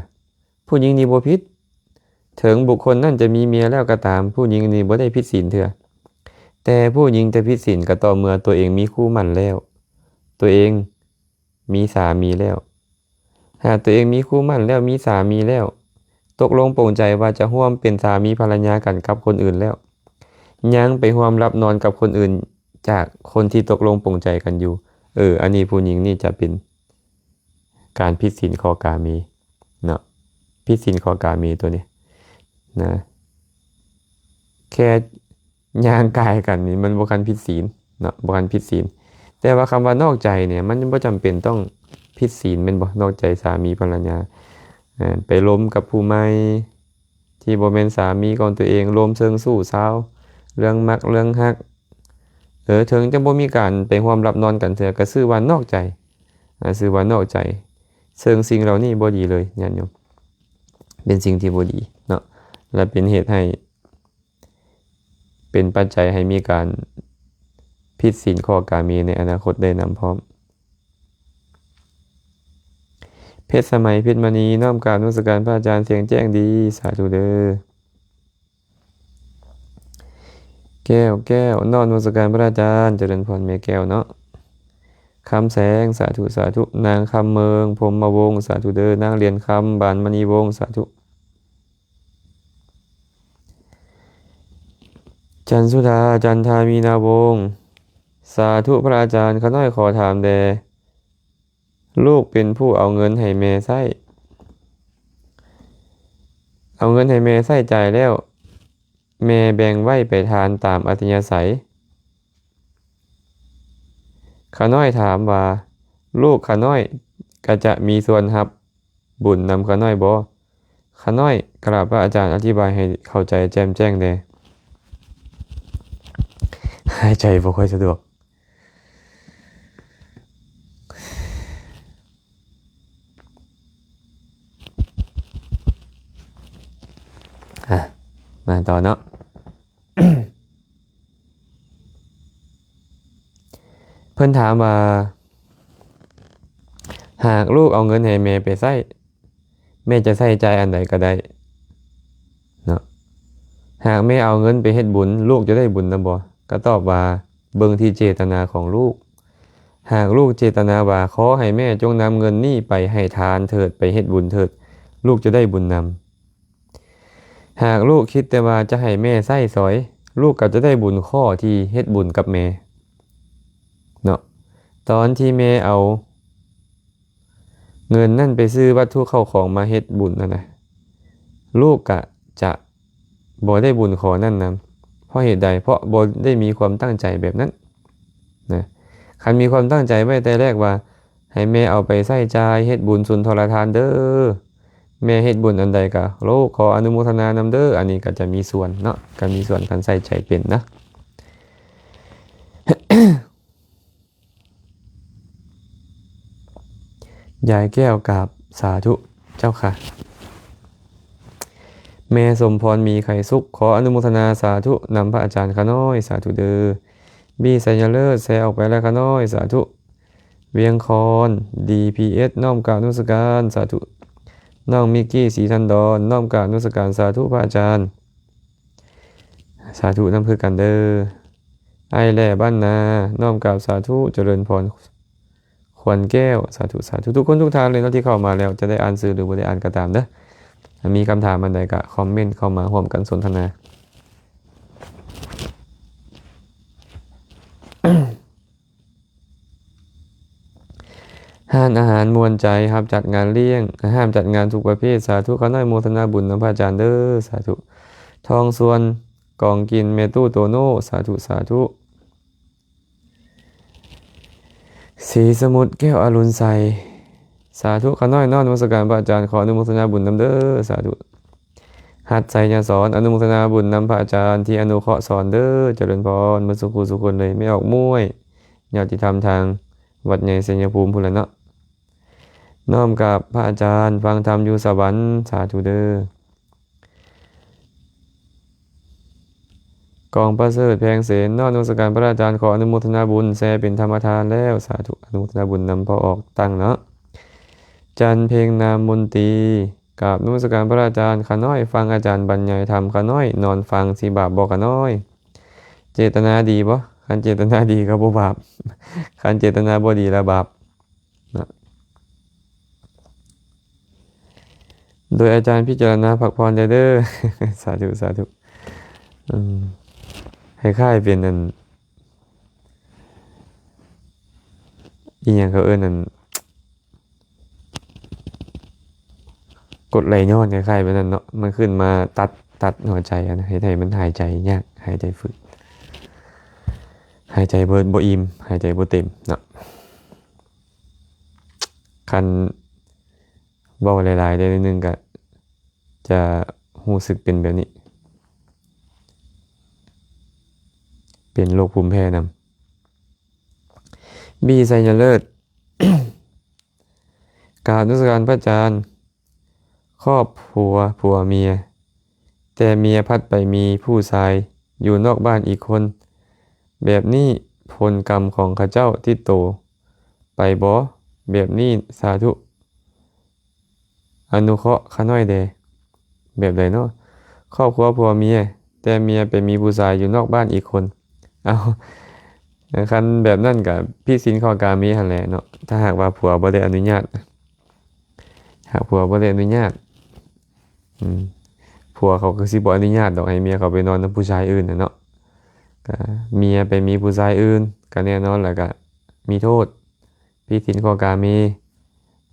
ຜູ້ຍິງນີ້ບໍ່ຜິດ. ເຖິງບຸກຄົນນັ້ນຈະມີເມຍແລ້ວກໍຕາມ, ຜູ້ຍິງນີ້ບໍ່ໄດ້ຜິດສິນເທື່ອ. ແຕ່ຜູ້ຍິງຈະຜິດສິນກໍຕໍ່ເມື່ອຕົວເອງມີຄູ່ໝັ້ນແລ້ວ, ຕົວເອງມີສາມີແລ້ວ, ຫາກຕົວເອງມີຄູ່ໝັ້ນແລ້ວ, ມີສາມີແລ້ວ, ຕົກລົງປົງໃຈວ່າຈະຮ່ວມເປັນສາມີພັນລະຍາກັນກັບຄົນອື່ນແລ້ວ, ຍັງໄປຮ່ວມຫຼັບນອນກັບຄົນອື່ນຈາກຄົນທີ່ຕົກລົງປົງໃຈກັນຢູ່. ເອີ ອັນນີ້ຜູ້ຍິງນີ້ຈະເປັນການຜິດສິນຂໍ້ກາເມເນາະ, ຜິດສິນຂໍ້ກາເມຕົວນີ້ນະ. ແຄ່ ຍ່າງກາຍກັນນີ້ມັນບໍ່ຄັນຜິດສິນເນາະ, ບໍ່ຄັນຜິດສິນ. ແຕ່ວ່າຄຳວ່ານອກໃຈນີ້ ມັນບໍ່ຈຳເປັນຕ້ອງຜິດສິນແມ່ນບໍ່? ນອກໃຈສາມີພັນລະຍາ, ເອີ ໄປລົມກັບຜູ້ໃໝ່ທີ່ບໍ່ແມ່ນສາມີຂອງຕົວເອງ, ລົມເຊີງຊູ້ສາວ, ເລື່ອງມັກເລື່ອງຮັກ. ເອີ ເຖິງຈະບໍ່ມີການໄປຮ່ວມຫຼັບນອນກັນເທື່ອ ກໍຊື່ວ່ານອກໃຈ, ອາ ຊື່ວ່ານອກໃຈ. ເຊິ່ງສິ່ງເຫຼົ່ານີ້ບໍ່ດີເລີຍ ຍາດໂຍມ, ເປັນສິ່ງທີ່ບໍ່ດີເນາະ ແລະ ເປັນເຫດໃຫ້ ເປັນປັດໄຈໃຫ້ມີການຜິດສິນຂໍ້ກາເມໃນອະນາຄົດໄດ້ນຳພ້ອມ. ເພັດສະໄໝ ເພັດມະນີ ນ້ອມກາບນະມັດສະການພະອາຈານ ສຽງແຈ້ງດີ ສາທຸເດີ້. ແກ້ວ ແກ້ວ ນ້ອມນະມັດສະການພະອາຈານ ຈະເລີນພອນແມ່ແກ້ວເນາະ. ຄຳແສງ ສາທຸ ສາທຸ. ນາງຄຳເມີງ ພົມມະວົງ ສາທຸເດີ້. ນາງຫຼຽນຄຳ ບານມະນີວົງ ສາທຸ. ຈັນສຸດາ ຈັນທາມີນາວົງ ສາທຸພະອາຈານ. ຂ້ານ້ອຍຂໍຖາມແດ່ ລູກເປັນຜູ້ເອົາເງິນໃຫ້ແມ່ໃຊ້, ເອົາເງິນໃຫ້ແມ່ໃຊ້ຈ່າຍແລ້ວ ແມ່ແບ່ງໄວ້ໄປທານຕາມອັດທະຍາໄສ. ຂ້ານ້ອຍຖາມວ່າ ລູກຂ້ານ້ອຍກະຈະມີສ່ວນຮັບບຸນນຳຂ້ານ້ອຍບໍ່? ຂ້ານ້ອຍກະລາບພະອາຈານອະທິບາຍໃຫ້ເຂົ້າໃຈແຈ່ມແຈ້ງແດ່. ຫາຍໃຈບໍ່ຄ່ອຍສະດວກ. ອ່ະ ມາຕໍ່ເນາະ. ເພິ່ນຖາມວ່າ ຫາກລູກເອົາເງິນໃຫ້ແມ່ໄປໃຊ້ ແມ່ຈະໃຊ້ຈ່າຍອັນໃດກໍໄດ້ເນາະ. ຫາກແມ່ເອົາເງິນໄປເຮັດບຸນ ລູກຈະໄດ້ບຸນນຳບໍ່? ກໍຕອບວ່າ ເບິ່ງທີ່ເຈດຕະນາຂອງລູກ. ຫາກລູກເຈດຕະນາວ່າ ຂໍໃຫ້ແມ່ຈົ່ງນຳເງິນນີ້ໄປໃຫ້ທານເຖີດ, ໄປເຮັດບຸນເຖີດ, ລູກຈະໄດ້ບຸນນຳ. ຫາກລູກຄິດແຕ່ວ່າຈະໃຫ້ແມ່ໃຊ້ສອຍ, ລູກກໍຈະໄດ້ບຸນຂໍ້ທີ່ເຮັດບຸນກັບແມ່ເນາະ. ຕອນທີ່ແມ່ເອົາເງິນນັ້ນໄປຊື້ວັດຖຸເຂົ້າຂອງມາເຮັດບຸນຫັ້ນນະ, ລູກກະຈະບໍ່ໄດ້ບຸນຂໍ້ນັ້ນນຳ. ເພາະເຫດໃດ? ເພາະບໍ່ໄດ້ມີຄວາມຕັ້ງໃຈແບບນັ້ນນະ. ຄັນມີຄວາມຕັ້ງໃຈໄວ້ແຕ່ແລກວ່າ ໃຫ້ແມ່ເອົາໄປໃຊ້ຈ່າຍເຮັດບຸນສຸນທອນລະທານເດີ້. ແມ່ເຮັດບຸນອັນໃດກະ ໂລ ຂໍອະນຸໂມທະນານຳເດີ້. ອັນນີ້ກໍຈະມີສ່ວນເນາະ, ກໍມີສ່ວນຄັນໃສ່ໃຈເປັນນະ. ຍາຍແກ້ວກາບສາທຸເຈົ້າຄ່ະ. ແມ່ສົມພອນ ມີໄຂສຸກ ຂໍອະນຸໂມທະນາສາທຸນຳພະອາຈານຂ້ານ້ອຍ ສາທຸເດີ້. ບີໄຊຍະເລີດ ແຊອອກໄປແລ້ວຂ້ານ້ອຍ ສາທຸ. ວຽງຄອນ ດີພີເອັສ ນ້ອມກາບນະມັດສະການ ສາທຸ. ນ້ອງມິກກີ່ ສີທັນດອນ ນ້ອມກາບນະມັດສະການ ສາທຸພະອາຈານ ສາທຸນຳຄືກັນເດີ້. ອ້າຍແຫຼ້ ບ້ານນາ ນ້ອມກາບສາທຸ ຈະເລີນພອນ ຂວັນແກ້ວ ສາທຸ ສາທຸ. ທຸກຄົນທຸກທ່ານເລີຍເນາະ ທີ່ເຂົ້າມາແລ້ວ ຈະໄດ້ອ່ານຊື່ ຫຼື ບໍ່ໄດ້ອ່ານກໍຕາມເດີ້. ມີຄຳຖາມອັນໃດກໍຄອມເມັນເຂົ້າມາຮ່ວມກັນສົນທະນາ. ຮ້ານອາຫານມ່ວນໃຈ ຮັບຈັດງານລ້ຽງ ຫ້າມຈັດງານທຸກປະເພດ ສາທຸ. ຂ້ານ້ອຍໂມທະນາບຸນນຳພະອາຈານເດີ້ ສາທຸ. ທອງສ່ວນກອງກິນ ແມ່ຕູ້ໂຕໂນ້ ສາທຸ ສາທຸ. ສີສະໝຸດ ແກ້ວອະລຸນໄຊ ສາທຸ. ຂ້ານ້ອຍນ້ອມນະມັດສະການພະອາຈານ ຂໍອະນຸໂມທະນາບຸນນຳເດີ້ ສາທຸ. ຮັດໄຊຍະສອນ ອະນຸໂມທະນາບຸນນຳພະອາຈານທີ່ອະນຸເຄາະສອນເດີ້ ຈະເລີນພອນ ໝົດສູ່ຄູ່ສູ່ຄົນເລີຍ. ແມ່ອອກມ້ວຍ ຍາດຕິທຳທາງວັດໃຫຍ່ໄຊຍະພູມພຸ້ນລະເນາະ. ນ້ອມກາບພະອາຈານ ຟັງທຳຢູ່ສະຫວັນ ສາທຸເດີ້. ກອງປະເສີດ ແພງເສນ ນ້ອມນະມັດສະການພະອາຈານ ຂໍອະນຸໂມທະນາບຸນ ແຊເປັນທຳມະທານແລ້ວ ສາທຸ. ອະນຸໂມທະນາບຸນນຳພໍ່ອອກຕັ້ງເນາະ. ຈັນເພັງ ນາມມົນຕີ ກາບນະມັດສະການພະອາຈານ. ຂ້ານ້ອຍຟັງອາຈານບັນຍາຍທຳ, ຂ້ານ້ອຍນອນຟັງ ຊິບາບບໍ່ຂ້ານ້ອຍ? ເຈດຕະນາດີບໍ່? ຄັນເຈດຕະນາດີກໍບໍ່ບາບ, ຄັນເຈດຕະນາບໍ່ດີລະບາບເນາະ. ໂດຍອາຈານພິຈາລະນາພັກຜ່ອນແດ່ເດີ. ສາທຸ ສາທຸ. ອືມ ຄ້າຍໆເປັນອັນ ອີ່ຫຍັງເຂົາເອີ້ນອັນ ກົດໄຫຼຍ້ອນ ຄ້າຍໆແບບນັ້ນເນາະ, ມັນຂຶ້ນມາຕັດ ຕັດຫົວໃຈຫັ້ນນະ, ເຮັດໃຫ້ມັນຫາຍໃຈຍາກ, ຫາຍໃຈຝືດ, ຫາຍໃຈບໍ່ ບໍ່ອີ່ມ, ຫາຍໃຈບໍ່ເຕັມເນາະ. ຄັນເວົ້າຫຼາຍໆໄດ້ໜ້ອຍໜຶ່ງ ກະຈະຮູ້ສຶກເປັນແບບນີ້, ເປັນໂລກພູມແພ້ນຳ. ບີ ໄຊຍະເລີດ ກາບນະມັດສະການພະອາຈານ. ຄອບຄົວຜົວເມຍ ແຕ່ເມຍພັດໄປມີຜູ້ຊາຍຢູ່ນອກບ້ານອີກຄົນ, ແບບນີ້ຜົນກຳຂອງເຂົາເຈົ້າຕິດໂຕໄປບໍ່? ແບບນີ້ ສາທຸ ອະນຸເຄາະຂ້ານ້ອຍແດ່. ແບບໃດເນາະ? ຄອບຄົວຜົວເມຍ ແຕ່ເມຍໄປມີຜູ້ຊາຍຢູ່ນອກບ້ານອີກຄົນ. ເອົ້າ ຄັນແບບນັ້ນກະຜິດສິນຂໍ້ກາເມຫັ້ນແຫຼະເນາະ, ຖ້າຫາກວ່າຜົວບໍ່ໄດ້ອະນຸຍາດ. ຫາກຜົວບໍ່ໄດ້ອະນຸຍາດ ອືມ ຜົວເຂົາກໍຊິບໍ່ອະນຸຍາດດອກໃຫ້ເມຍເຂົາໄປນອນນຳຜູ້ຊາຍອື່ນນະເນາະ. ກະເມຍໄປມີຜູ້ຊາຍອື່ນ ກະແນ່ນອນລະກະມີໂທດ, ຜິດສິນຂໍ້ກາເມ.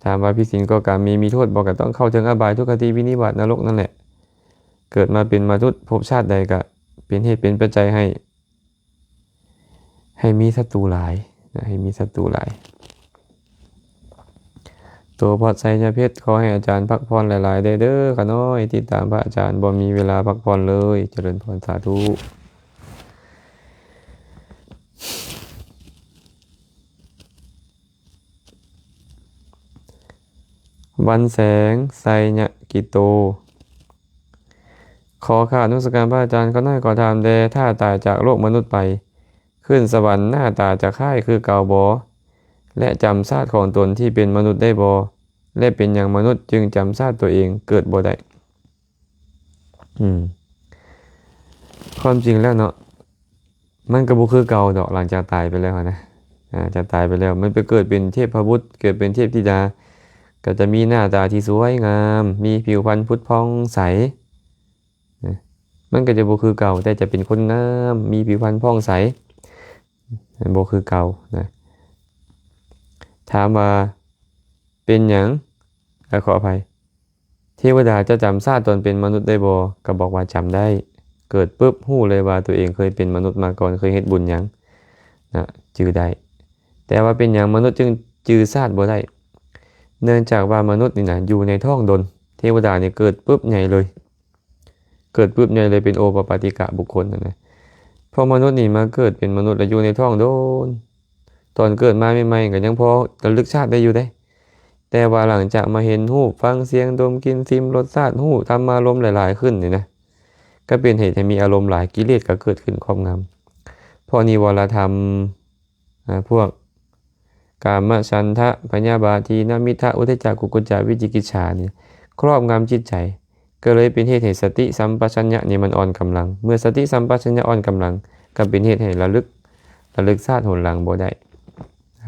ຖາມວ່າຜິດສິນຂໍ້ກາເມມີໂທດບໍ່? ກະຕ້ອງເຂົ້າເຖິງອະບາຍ, ທຸກຄະຕິ, ວິນິບາດ, ນະລົກນັ້ນແຫຼະ. ເກີດມາເປັນມະນຸດ ພົບຊາດໃດກະເປັນເຫດເປັນປັດໄຈໃຫ້ ໃຫ້ມີສັດຕູຫຼາຍນະ, ໃຫ້ມີສັດຕູຫຼາຍ. ໂຕພອດໄຊຍະເພັດ ຂໍໃຫ້ອາຈານພັກຜ່ອນຫຼາຍໆແດ່ເດີ ຂ້ານ້ອຍຕິດຕາມພະອາຈານ ບໍ່ມີເວລາພັກຜ່ອນເລີຍ. ຈະເລີນພອນ ສາທຸ. ວັນແສງ ໄຊຍະກິໂຕ ຂໍກາບນະມັດສະການພະອາຈານ. ຂ້ານ້ອຍຂໍຖາມແດ່ ຖ້າຕາຍຈາກໂລກມະນຸດໄປ ຂຶ້ນສະຫວັນ ໜ້າຕາຈະຄ້າຍຄືເກົ່າບໍ່ ແລະ ຈຳຊາດຂອງຕົນທີ່ເປັນມະນຸດໄດ້ບໍ່ ແລະ ເປັນຫຍັງມະນຸດຈຶ່ງຈຳຊາດຕົວເອງເກີດບໍ່ໄດ້? ອືມ ຄວາມຈິງແລ້ວເນາະ ມັນກໍບໍ່ຄືເກົ່າດອກ ຫຼັງຈາກຕາຍໄປແລ້ວນະ. ອາ ຈາກຕາຍໄປແລ້ວ ມັນໄປເກີດເປັນເທບພະບຸດ ເກີດເປັນເທບທິດາ ກໍຈະມີໜ້າຕາທີ່ສວຍງາມ ມີຜິວພັນຜຸດຜ່ອງໃສນະ. ມັນກໍຈະບໍ່ຄືເກົ່າ ແຕ່ຈະເປັນຄົນງາມ ມີຜິວພັນຜ່ອງໃສ ບໍ່ຄືເກົ່ານະ. ຖາມວ່າເປັນຫຍັງ ເອີ ຂໍອະໄພ ເທວະດາຈະຈຳຊາດຕອນເປັນມະນຸດໄດ້ບໍ່? ກໍບອກວ່າຈຳໄດ້. ເກີດປຶບຮູ້ເລີຍວ່າຕົວເອງເຄີຍເປັນມະນຸດມາກ່ອນ, ເຄີຍເຮັດບຸນຫຍັງນະ, ຈື່ໄດ້. ແຕ່ວ່າເປັນຫຍັງມະນຸດຈຶ່ງຈື່ຊາດບໍ່ໄດ້? ເນື່ອງຈາກວ່າມະນຸດນີ້ນະ ຢູ່ໃນທ້ອງດົນ, ເທວະດານີ້ເກີດປຶບໃຫຍ່ເລີຍ, ເກີດປຶບໃຫຍ່ເລີຍ, ເປັນໂອປະປາຕິກະບຸກຄົນຫັ້ນນະ. ເພາະມະນຸດນີ້ມາເກີດເປັນມະນຸດແລ້ວຢູ່ໃນທ້ອງດົນ, ຕອນເກີດມາໃໝ່ໆກໍຍັງພໍລະລຶກຊາດໄດ້ຢູ່ເດ້. ແຕ່ວ່າຫຼັງຈາກມາເຫັນຮູບ, ຟັງສຽງ, ດົມ, ກິ່ນ, ຊິມລົດຊາດ, ຮູ້ທຳມາລົມຫຼາຍໆຂຶ້ນນີ້ນະ, ກໍເປັນເຫດໃຫ້ມີອາລົມຫຼາຍ, ກິເລດກໍເກີດຂຶ້ນຄອບງຳ. ເພາະນິວອນລະທຳ ອາ ພວກກາມະ, ສັນທະ, ພະຍາບາດ, ທີນະມິດທະ, ອຸດເທຈະ, ກຸກຸດຈະ, ວິຈິກິດສານີ້ຄອບງຳຈິດໃຈ, ກໍເລີຍເປັນເຫດໃຫ້ສະຕິສຳປະຊັນຍະນີ້ມັນອ່ອນກຳລັງ. ເມື່ອສະຕິສຳປະຊັນຍະອ່ອນກຳລັງ, ກໍເປັນເຫດໃຫ້ລະລຶກ, ລະລຶກຊາດຫົນຫຼັງບໍ່ໄດ້.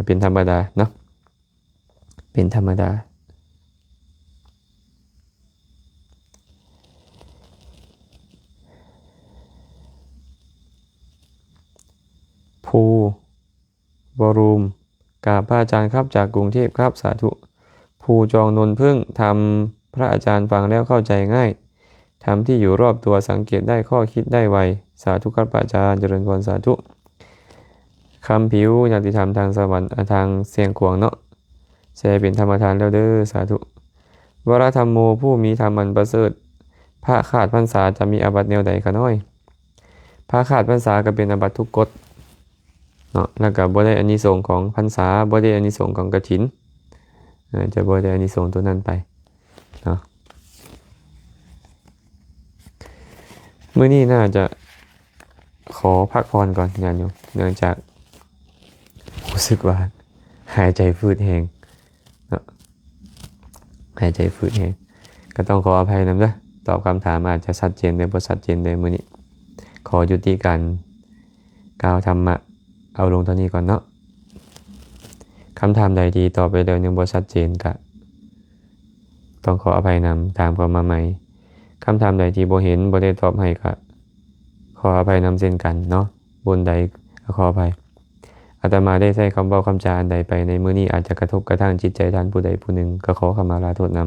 ເປັນທຳມະດາເນາະ. ເປັນທຳມະດາ. ພູ ວໍຣູມ ກາບພະອາຈານຄັບ ຈາກກຸງເທບຄັບ ສາທຸ. ພູຈອງນົນເພິ່ງ ທຳພະອາຈານຟັງແລ້ວເຂົ້າໃຈງ່າຍ. ທຳທີ່ຢູ່ຮອບຕົວສັງເກດໄດ້, ຂໍ້ຄິດໄດ້ໄວ. ສາທຸຄັບພະອາຈານ, ຈະເລີນພອນ, ສາທຸ. ຄຳຜິວ ຍາຕິທຳທາງສະຫວັນ, ອາ, ທາງຊຽງຂວາງເນາະ, ແຊເປັນທຳມະທານແລ້ວເດີ, ສາທຸ. ວະລະທຳໂມ, ຜູ້ມີທຳອັນປະເສີດ. ພະຂາດພັນສາຈະມີອາບັດແນວໃດຂະນ້ອຍ? ພະຂາດພັນສາກໍເປັນອາບັດທຸກກົດເນາະ, ແລ້ວກໍບໍ່ໄດ້ອານິສົງຂອງພັນສາ, ບໍ່ໄດ້ອານິສົງຂອງກະຖິນ, ເອີ, ຈະບໍ່ໄດ້ອານິສົງຕົວນັ້ນໄປ. ເນາະ ມື້ນີ້ໜ້າຈະຂໍພັກຜ່ອນກ່ອນຍາດໂຍມ, ເນື່ອງຈາກຮູ້ສຶກວ່າຫາຍໃຈຝືດແຮງເນາະ, ຫາຍໃຈຝືດແຮງ, ກໍຕ້ອງຂໍອະໄພນຳເດີ. ຕອບຄຳຖາມອາດຈະຊັດເຈນແດ່ບໍ່ຊັດເຈນແດ່ມື້ນີ້. ຂໍຍຸຕິການ ກ່າວທຳມະເອົາລົງເທົ່ານີ້ກ່ອນເນາະ. ຄຳຖາມໃດທີ່ຕອບໄປແລ້ວຍັງບໍ່ຊັດເຈນກະ ຕ້ອງຂໍອະໄພນຳ ຖາມເຂົ້າມາໃໝ່. ຄຳຖາມໃດທີ່ບໍ່ເຫັນ ບໍ່ໄດ້ຕອບໃຫ້ ກໍຂໍອະໄພນຳເຊັ່ນກັນເນາະ. ບ່ອນໃດກໍຂໍອະໄພ. ອາດຕະມາໄດ້ໃຊ້ຄຳເວົ້າຄຳຈາອັນໃດໄປໃນມື້ນີ້ ອາດຈະກະທົບກະທັ່ງຈິດໃຈທ່ານຜູ້ໃດຜູ້ໜຶ່ງ ກໍຂໍຂະມາລາໂທດນຳ.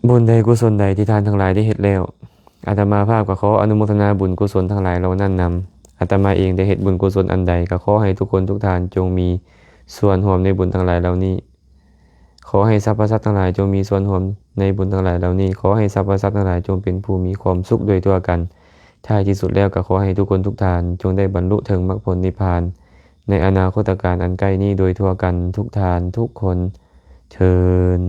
ບຸນໃດກຸສົນໃດທີ່ທ່ານທັງຫຼາຍໄດ້ເຮັດແລ້ວ ອາດຕະມາພາບກໍຂໍອະນຸໂມທະນາບຸນກຸສົນທັງຫຼາຍເຫຼົ່ານັ້ນນຳ. ອາດຕະມາເອງໄດ້ເຮັດບຸນກຸສົນອັນໃດ ກໍຂໍໃຫ້ທຸກຄົນທຸກທ່ານຈົ່ງມີສ່ວນຮ່ວມໃນບຸນທັງຫຼາຍເຫຼົ່ານີ້. ຂໍໃຫ້ສັບພະສັດທັງຫຼາຍຈົ່ງມີສ່ວນຮ່ວມໃນບຸນທັງຫຼາຍເຫຼົ່ານີ້. ຂໍໃຫ້ສັບພະສັດທັງຫຼາຍຈົ່ງເປັນຜູ້ມີຄວາມສຸກໂດຍທົ່ວກັນ. ທ້າຍທີ່ສຸດແລ້ວກໍຂໍໃຫ້ທຸກຄົນທຸກທ່ານຈົ່ງໄດ້ບັນລຸເຖິງມັກຜົນນິບພານ ໃນອະນາຄົດຕະການອັນໃກ້ນີ້ໂດຍທົ່ວກັນທຸກທ່ານທຸກຄົນເທີ້ນ.